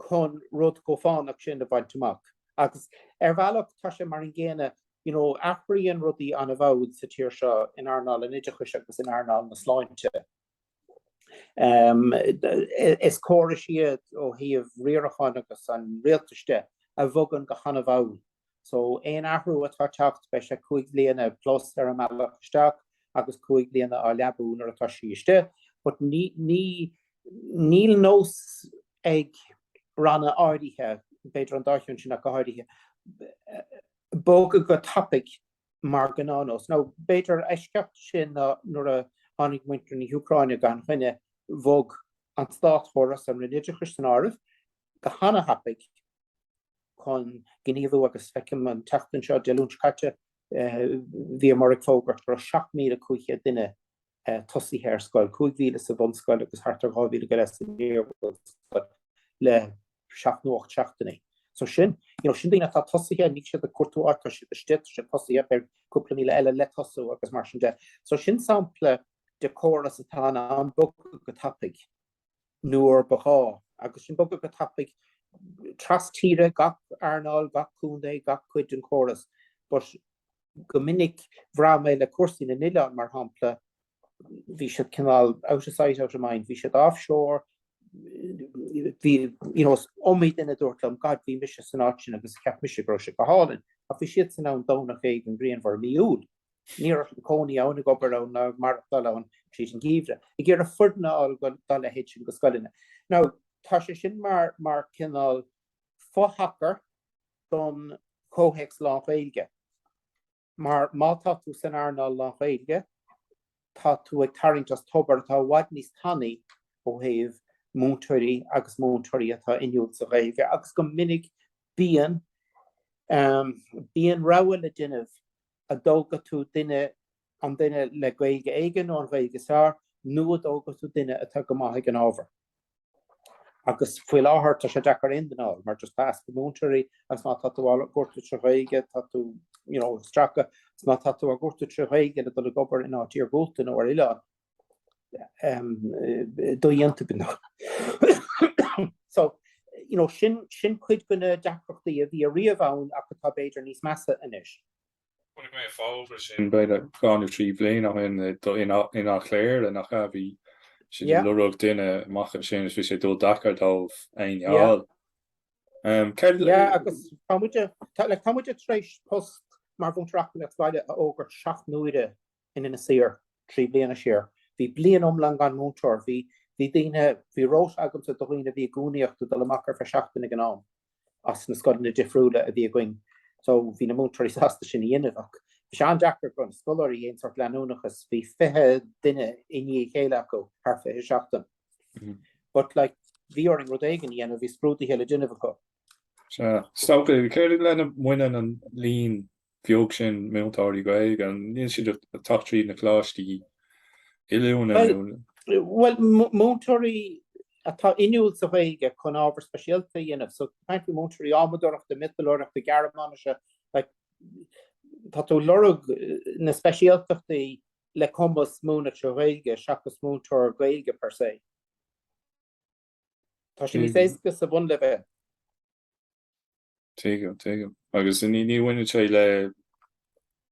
chun rud chomh fánach sin a bhaint amach. Agus ar bhealach tá sé mar an gcéanna, you know, athraíonn rudaí an-mhall sa tír seo in earnáil an oideachais agus in earnáil na sláinte. Is córais iad ó thaobh riaracháin agus an rialtais de a bhogann go han-mhall. So aon athrú atá ag teacht beidh sé 5 bliana plus ar an mbealach isteach agus 5 bliana á leabú nuair atá sí istigh. But ní, ní, níl nós ag ranna áirithe, b'fhéidir an dá cheann sin ach go háirithe, bogadh go tapaidh mar ghnáthnós. Now b'fhéidir eisceacht sin ná nuair a tháinig muintir na hÚcráine gan choinne, bhog an státchóras, an Roinn Oideachais san áireamh, go hana-thapaidh chun gníomhú agus feicim an tseachtain seo, Dé Luain seo caite, bhíomar ag fógairt go raibh 7,500 duine tosaithe ar scoil, 5,000 sa bhunscoil agus thart ar 2,000 go leith san iarbhunscoil le seacht nó 8 seachtainí. So sin, you know, sin daoine atá tosaithe, níl siad ag cuartú áit, tá siad istigh, tá siad tosaithe, beidh cúpla míle eile le tosú agus mar sin de. So sin sampla de chóras atá in ann bogadh go tapaidh nuair ba ghá, agus sin bogadh go tapaidh tras tíre, gach earnáil, gach contae, gach cuid den chóras. But go minic, bhraith mé le cúrsaí na n-oileán, mar shampla, bhí siad cineál out of sight, out of mind, bhí siad offshore, bhí, you know, is iomaí duine a dúirt liom, God, bhí mise san áit sin agus cheap mise go raibh sé go hálainn, ach bhí siadsan ann Domhnach éigin grianmhar i mí Iúil. Ní raibh siad ag cónaí ann, ag obair ann ná ag maireachtáil ann tríd an gheimhreadh, ag iarraidh foireann a fháil dá leithéid sin de scoileanna. Now, tá sé sin mar, mar cineál fo-thacar don chomhthéacs lán-Ghaeilge. Mar má tá tú san earnáil lán-Ghaeilge, tá tú ag tarraingt as tobar atá i bhfad níos tanaí ó thaobh múinteoirí agus múinteoirí atá inniúil sa Ghaeilge agus go minic bíonn, bíonn rogha le déanamh an dtógfaidh tú duine, an duine le Gaeilge éigin nó an Ghaeilge is fearr nó an dtógfaidh tú duine atá go maith ag an ábhar. Agus faoi láthair tá sé deacair aon duine a fháil mar just tá easpa múinteoirí agus má tá tú á gcuartú trí Ghaeilge tá tú you know ag stracadh agus má tá tú á gcuartú trí Ghaeilge le dul ag obair in áit iargúlta nó ar oileán dodhéanta beagnach. So you know sin sin cuid de na deacrachtaí a bhí ariamh ann ach atá b'fhéidir níos measa anois. Chonaic mé an fógra sin b'fhéidir dhá nó trí bhliain ó shin in Áth Chléire, nach ea? Bhí siad ag lorg duine amach ansin agus bhí sé ag dul deacair dóibh éinne a fháil. Céard. Yeah, agus tá muid, like, tá muid tar éis post mar mhúinteoir eacnamaíocht bhaile a fhógairt 7 n-uaire in Inis Oírr, 3 bliana siar. Bhí bliain iomlán gan múinteoir. Bhí, bhí daoine, bhí rota agamsa do dhaoine a bhí i gcúnaíocht ag dul amach ar feadh seachtain ag an am. as na scoileanna difriúla a bhí againn so bhí na múinteoirí sásta sin a dhéanamh ach bhí sé an-deacair do na scoláirí aon sórt leanúnachas, bhí 20 duine i ndiaidh a chéile acu thar 20 seachtain. But like bhí orainn rud éigin a dhéanamh, bhí scrúduithe le déanamh acu. Sea. Is dócha, céard lena mbaineann an líon bheag sin múinteoirí Gaeilge, an níl siad ag teacht tríd na coláistí oiliúna nó? Bhuel, múinteoirí atá inniúil sa Ghaeilge chun ábhar speisialta a dhéanamh, so caint faoi mhúinteoirí adhmadóireachta, miotalóireachta, Gearmáinise, like tá tú ag lorg na speisialtachtaí le cumas múineadh sa Ghaeilge seachas múinteoir Gaeilge per se. Tá sé níos éasca sa bhunleibhéal. Tuigim, tuigim. Agus ní bhaineann sé le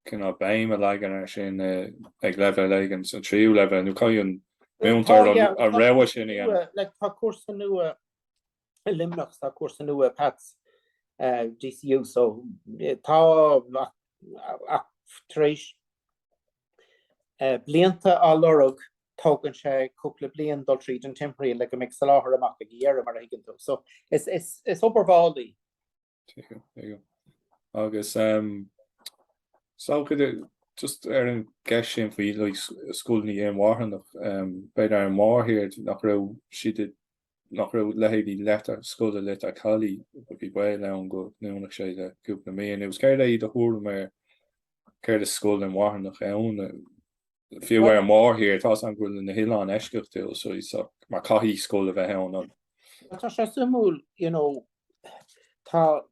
cineál béim a leagan air sin ag leibhéal éigin sa tríú leibhéal, nó caithfidh an múinteoir an rogha sin a dhéanamh. Like tá cúrsa nua i Luimneach, tá cúrsa nua i Pats, DCU, so tá ach tar éis blianta á lorg tógann sé cúpla bliain dul tríd an timthriall le go mbeidh soláthar amach ag a dheireadh, mar a thuigeann tú. So, is, is, is obair mhall í. Tuigim, tuigim. Agus um, so, just ar an gceist sin faoi like, scoileanna inmharthanach, um, b'fhéidir ar an mórthír nach raibh siad ag. Nach raibh leithéidí Leitir, scoil i Leitir Caladh, bhí baol ann go ndúnfadh sé le cúpla mí anuas. Céard é do thuairim ar céard is scoil inmharthanach ann? Fiú ar an mórthír, tá a fhios agam go bhfuil na hoileáin eisceachtúil so mar caithfidh scoil a bheith ann an. Tá sé suimiúil, you know, tá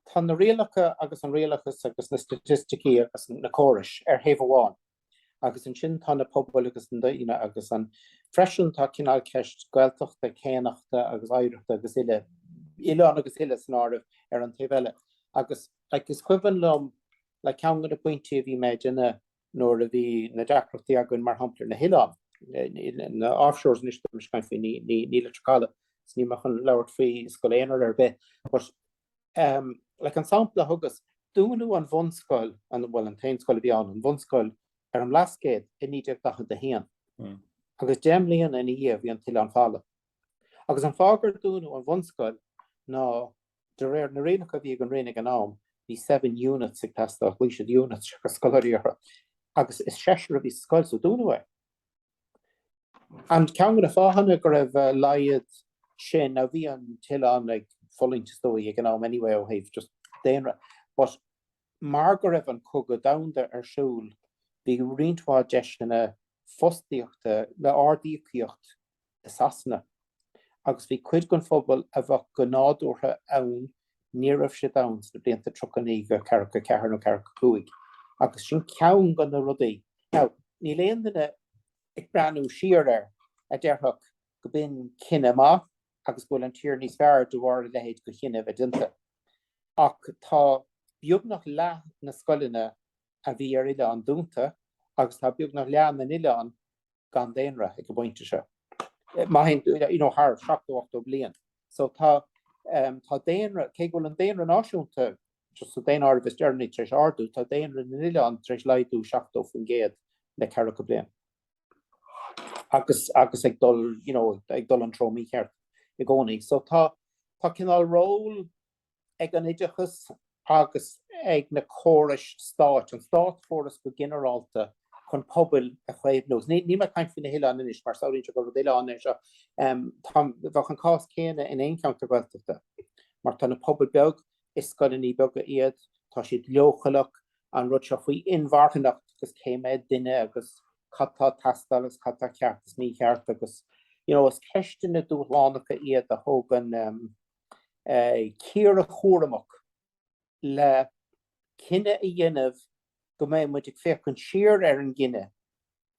tá na rialacha agus an rialachas agus na staitisticí agus na córais ar thaobh amháin agus ansin tá na pobail agus na daoine agus an freisin tá cineál ceist Gaeltachta, céannachta agus oidhreachta agus uile, oileán agus uile san áireamh ar an taobh eile. Agus like is cuimhin liom like ceann de na pointí a bhí mé ag déanamh nuair a bhí na deacrachtaí againn mar shampla ar na hoileáin, na offshores anois tá mise ag caint faoi, ní, ní, ní Leitir Caladh, is níl mé chun labhairt faoi scoil aonair ar bith, but um, like an sampla a thugas, dúnadh an bhunscoil, an, bhuel an t-aon scoil a bhí ann, an bhunscoil ar an mBlascaod i 1941 mm. agus 10 mbliana ina dhiaidh bhí an t-oileán folamh. Agus an fáth gur dúnadh an bhunscoil ná De réir na rialacha a bhí ag an Roinn ag an am, bhí seven units ag teastáil, ghlaoigh siad units seachas scoláirí orthu, agus is seisear a bhí sa scoil, so dúnadh é. An ceann de na fáthanna go raibh a laghad sin, now bhí an t-oileán ag fulaingt is dóigh ag an am anyway ó thaobh just daonra, but mar go raibh an Cogadh Domhanda ar siúl, bhí roinnt mhaith deiseanna fostaíochta le ard-íocaíocht i Sasana, agus bhí cuid den phobal a bheadh go nádúrtha ann, ní raibh siad ann sna blianta 39-44 nó 45, agus sin ceann de na rudaí. Now, níl aon duine ag breathnú siar air a déarfadh go b'in cinneadh maith agus go bhfuil an tír níos fearr de bharr a leithéid de chinneadh a bheith déanta. Ach tá beagnach leath na scoileanna a bhí ar oileán dúnta agus tá beagnach leath na n-oileán gan daonra ag an bpointe seo. Má théann you know thar 70, 80 bliain. So tá tá daonra, cé go bhfuil an daonra náisiúnta just sa daonáireamh is deireanaí tar éis ardú, tá daonra na n-oileán tar éis laghdú 70% le ceathracha bliain. Agus agus ag dul you know ag dul an treo mícheart i gcónaí. So tá tá cineál ról ag an oideachas agus ag na córais stáit, an státchóras go ginearálta, chun pobail a chaomhnú. Agus níl mé ag caint faoi na hoileáin anois, mar samhlaíonn sé gur rud oileáin é seo. Tá, bheadh an cás céanna in aon cheantar Gaeltachta, mar tá na pobail beag, is scoileanna beaga iad, tá siad leochaileach, an rud seo faoi inmharthanacht agus cé mhéad duine agus cad tá ag teastáil agus cad tá ceart is mícheart agus, you know, is ceisteanna dúshlánacha iad a thógann, cíoradh cúramach le cinneadh a dhéanamh go mbeidh muid ag féachaint siar ar an gcinneadh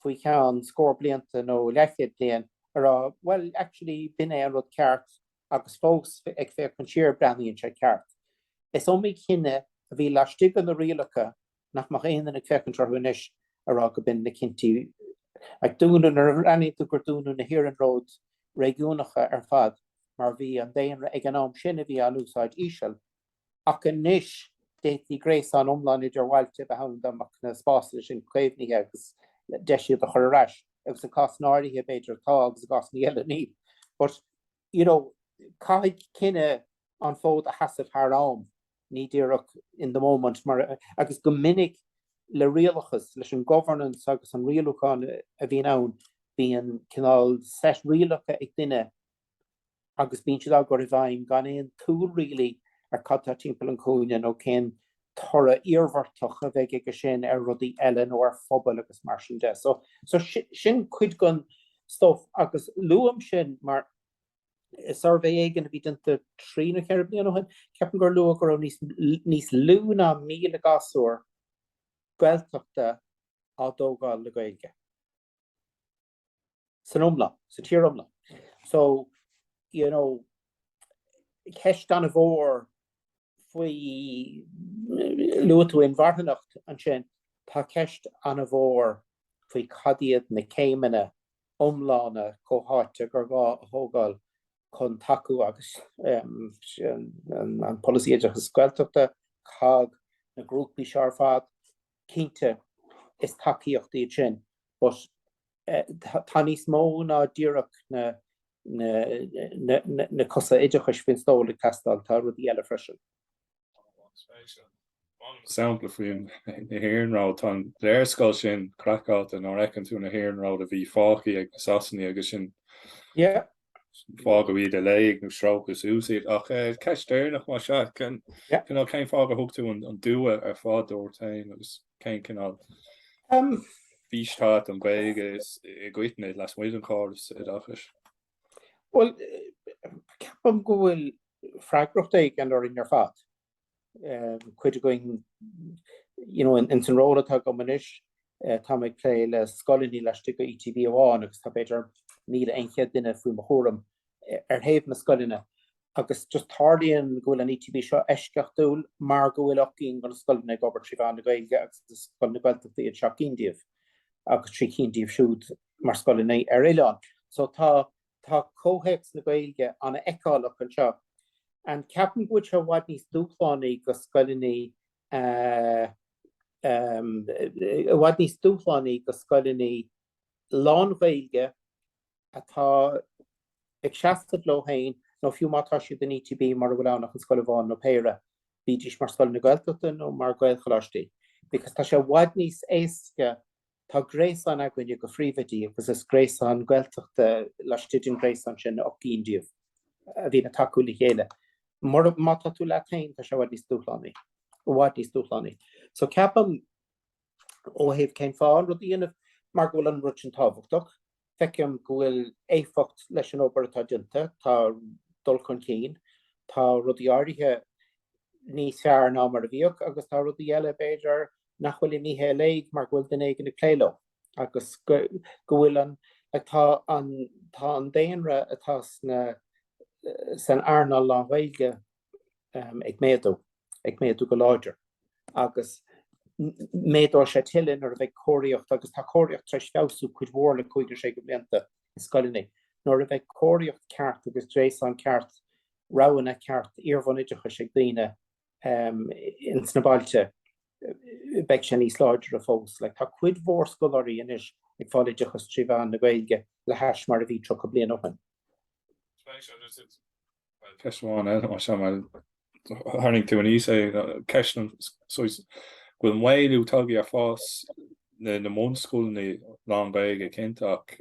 faoi cheann scór blianta nó leathchéad bliain a rá bhuel actually b'in é an rud ceart agus fós ag féachaint siar breathnaíonn sé ceart. Is iomaí cinneadh a bhí laistigh de na rialacha nach mbeadh aon duine ag féachaint orthu anois a rá go b'in na cinntí ag dúnadh, nuair a bhreathnaíonn tú gur dúnadh na hiarnróid réigiúnacha ar fad mar bhí an daonra ag an am sin a bhí á n-úsáid íseal, ach anois d'fhéadfaí gréasán iomlán idir bhailte a bheith ann dá mbeadh na spásanna sin caomhnaithe agus deis iad a chur ar ais, agus i gcásanna áirithe b'fhéidir tá agus i gcásanna eile níl. But, you know, caithfidh cinneadh an fód a sheasamh thar am, ní díreach in the moment, mar, agus go minic le rialachas, leis an governance agus an rialúchán a bhíonn ann, bíonn cineál set rialacha ag duine agus bíonn siad á gcur i bhfeidhm gan aon tsúil really ar cad tá timpeall an chúinne nó cén toradh iarmhartach a bheidh aige sin ar rudaí eile nó ar phobail agus mar sin de. So, so sin cuid den stuff agus luaim sin mar i suirbhé éigin a bhí déanta 3 nó 4 bliana ó shin, ceapaim gur luadh go raibh níos, níos lú ná 1,000 gasúr Gaeltachta á dtógáil le Gaeilge. San iomlán, sa tír iomlán. So, you know, ceist an-mhór faoi, luaigh tú inmharthanacht ansin, tá ceist an-mhór faoi cad iad na céimeanna iomlána comhtháite gur gá a thógáil chun tacú agus an Polasaí Oideachais Gaeltachta, COGG, na grúpaí seo ar fad, cinnte is tacaíocht iad sin but tá níos mó ná díreach na na cosa oideachais faoin stól ag teastáil, tá rudaí eile freisin. Sampla faoi na hiarnróid, tá an léarscáil sin craiceáilte nuair a fheiceann tú na hiarnróid a bhí fágtha ag na Sasanaigh agus sin. Yeah. Fágadh iad i léig nó stróiceadh suas iad. Ach ceist deireanach más ea, cineál cén fáth gur thug tú an dua ar fad ort féin agus cén cineál fís atá agat don Ghaeilge i gcoitinne lasmuigh den chóras oideachais? Bhuel, ceapaim go bhfuil freagracht éigin orainn ar fad. Cuid againn, you know, ins an ról atá agam anois, táim ag plé le scoileanna laistigh de ETB amháin agus tá b'fhéidir 1,100 duine faoi mo chúram ar thaobh na scoileanna agus just tarlaíonn go bhfuil an ETB seo eisceachtúil mar go bhfuil 8 gcinn de na scoileanna ag obair trí mheán na Gaeilge agus is scoileanna Gaeltachta iad 7 gcinn díobh agus 3 cinn díobh siúd mar scoileanna ar oileán. So tá tá comhthéacs na Gaeilge an-fheiceálach anseo and ceapaim go bhfuil sé i bhfad níos dúshlánaí go scoileanna i bhfad níos dúshlánaí go scoileanna lán-Ghaeilge atá ag seasamh leo féin nó fiú má tá siad in ETB mura bhfuil ann ach an scoil amháin nó péire, bídís mar scoileanna Gaeltachta nó mar Ghaelcholáistí because tá sé i bhfad níos éasca Tá gréasán againne de phríomhoidí agus is gréasán Gaeltachta laistigh den ghréasán sin 8 gcinn díobh a bhíonn ag tacú le chéile. Mura, má tá tú leat féin, tá sé i bhfad níos dúshlánaí, i bhfad níos dúshlánaí. So ceapaim ó thaobh cén fáth an rud a dhéanamh, mar go bhfuil an rud sin tábhachtach, feicim go bhfuil éifeacht leis an obair atá déanta, tá dul chun cinn, tá rudaí áirithe níos fearr ná mar a bhíodh agus tá rudaí eile, b'fhéidir, nach bhfuil imithe i léig mar go bhfuil duine éigin ag plé leo agus go bhfuil an, like, tá an, tá an daonra atá sna, san earnáil lán-Ghaeilge ag méadú, ag méadú go láidir agus méadóidh sé tuilleadh nuair a bheidh cóiríocht, agus tá cóiríocht tar éis feabhsú cuid mhór le cúig nó sé de bhlianta i scoileanna, nuair a bheidh cóiríocht ceart agus gréasán ceart, roghanna ceart iarbhunoideachais ag daoine ins na bailte, beidh sé níos láidre fós. Like, tá cuid mhór scoláirí anois ag fáil oideachas trí mheán na Gaeilge le hais mar a bhí 30 bliain ó shin. Ceist amháin eile, más ea, mar tharraing tú aníos é, ceist an saghas go bhfuil maolú tagtha ar fás na na mbunscoileanna lán-Ghaeilge cinnte ach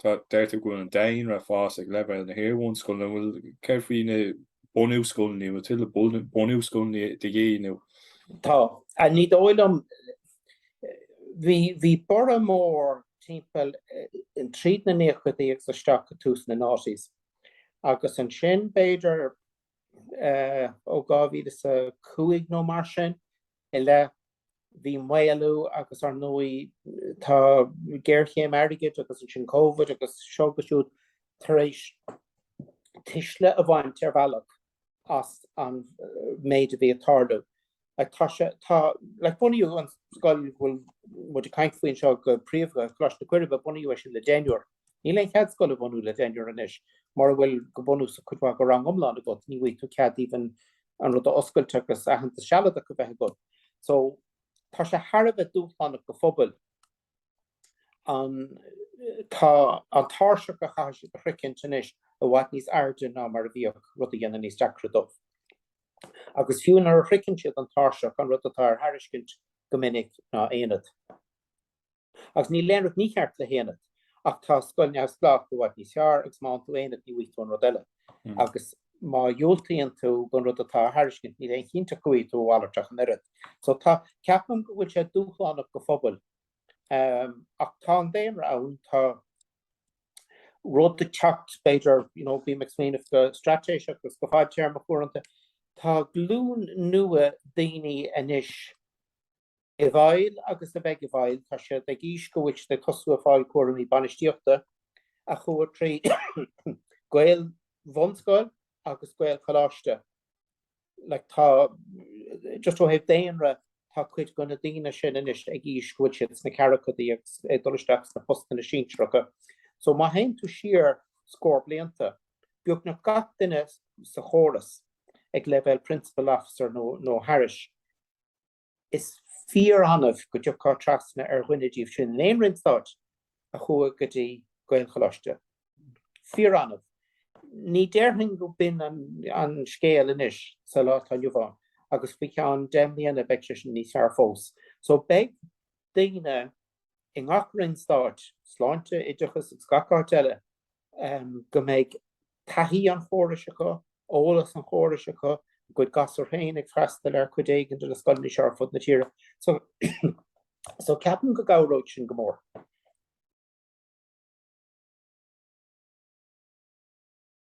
tá deir tú go bhfuil an daonra ag fás ag leibhéal na hiar-bhunscoileanna, bhfuil céard faoi na bunú scoileanna, bhfuil tuilleadh bunú scoileanna de dhíth nó? Tá. Ní dóigh liom, bhí bhí borradh mór timpeall tríd na naochadaí agus isteach go tús na noughties. Agus ansin, b'fhéidir, ó 2005 nó mar sin i leith, bhí maolú agus ar ndóigh tá géarchéim airgid agus ansin Covid agus seo agus siúd tar éis tuisle a bhaint ar bhealach as an méid a bhí ag tarlú. Like tá sé, tá, like bunaíodh an scoil go bhfuil muid ag caint faoi anseo go príomha, Coláiste na Coiribe, bunaíodh é sin le deichniúr. Níl aon chead scoil a bhunú le deichniúr anois, mura bhfuil go bunúsach cuid mhaith de rang iomlán agat, ní bhfaighidh tú cead even an rud a oscailt agus aitheantas sealadach a bheith agat. So tá sé thar a bheith dúshlánach go phobail. An, tá an tairseach a chaithfidh siad a shroichint anois i bhfad níos airde ná mar a bhíodh, rud a dhéanann níos deacra dóibh. Agus fiú nuair a shroicheann siad an tairseach, an rud atá ar thairiscint go minic ná aonad. Agus níl aon rud mícheart le haonad, ach tá scoil neamhspleách i bhfad níos fearr agus má fhaigheann tú aonad ní bhfaighidh tú an rud eile. Agus má dhiúltaíonn tú don rud atá á thairiscint, níl aon chinnteacht go bhfaighidh tú a mhalairt ach an oiread. So tá, ceapaim go bhfuil sé dúshlánach go phobail. Ach tá an daonra ann, tá rud ag teacht, b'fhéidir, you know, bím ag smaoineamh go straitéiseach agus go fadtéarmach uaireanta, tá glúin nua daoine anois i bhfeighil agus a bheidh i bhfeighil, tá siad ag aois go bhfuil siad ag tosú ag fáil cúraimí bainistíochta, a chuaigh trí Gael-bhunscoil agus Gaelcholáiste. Like tá, just ó thaobh daonra, tá cuid de na daoine sin anois ag aois go bhfuil siad sna ceathrachaidí agus ag dul isteach sna postanna sinsearacha. So má théann tú siar scór blianta, beagnach gach duine sa chóras ag leibhéal principal officer nó nó thairis, Is fíor-annamh go dtiocfá trasna ar dhuine díobh sin in aon roinn stáit a chuaigh go dtí Gaelcholáiste. Fíor-annamh. Ní déarfainn go b'in an scéal anois sa lá atá inniu ann agus faoi cheann 10 mbliana beidh sé sin níos fearr fós. So beidh daoine i ngach roinn stáit, sláinte, oideachas agus gach áit eile. Go mbeidh taithí an chórais acu, eolas an chórais acu, a gcuid gasúr féin ag freastal ar chuid éigin de na scoileanna seo ar fud na tíre. So, so ceapaim go gcabhróidh sin go mór.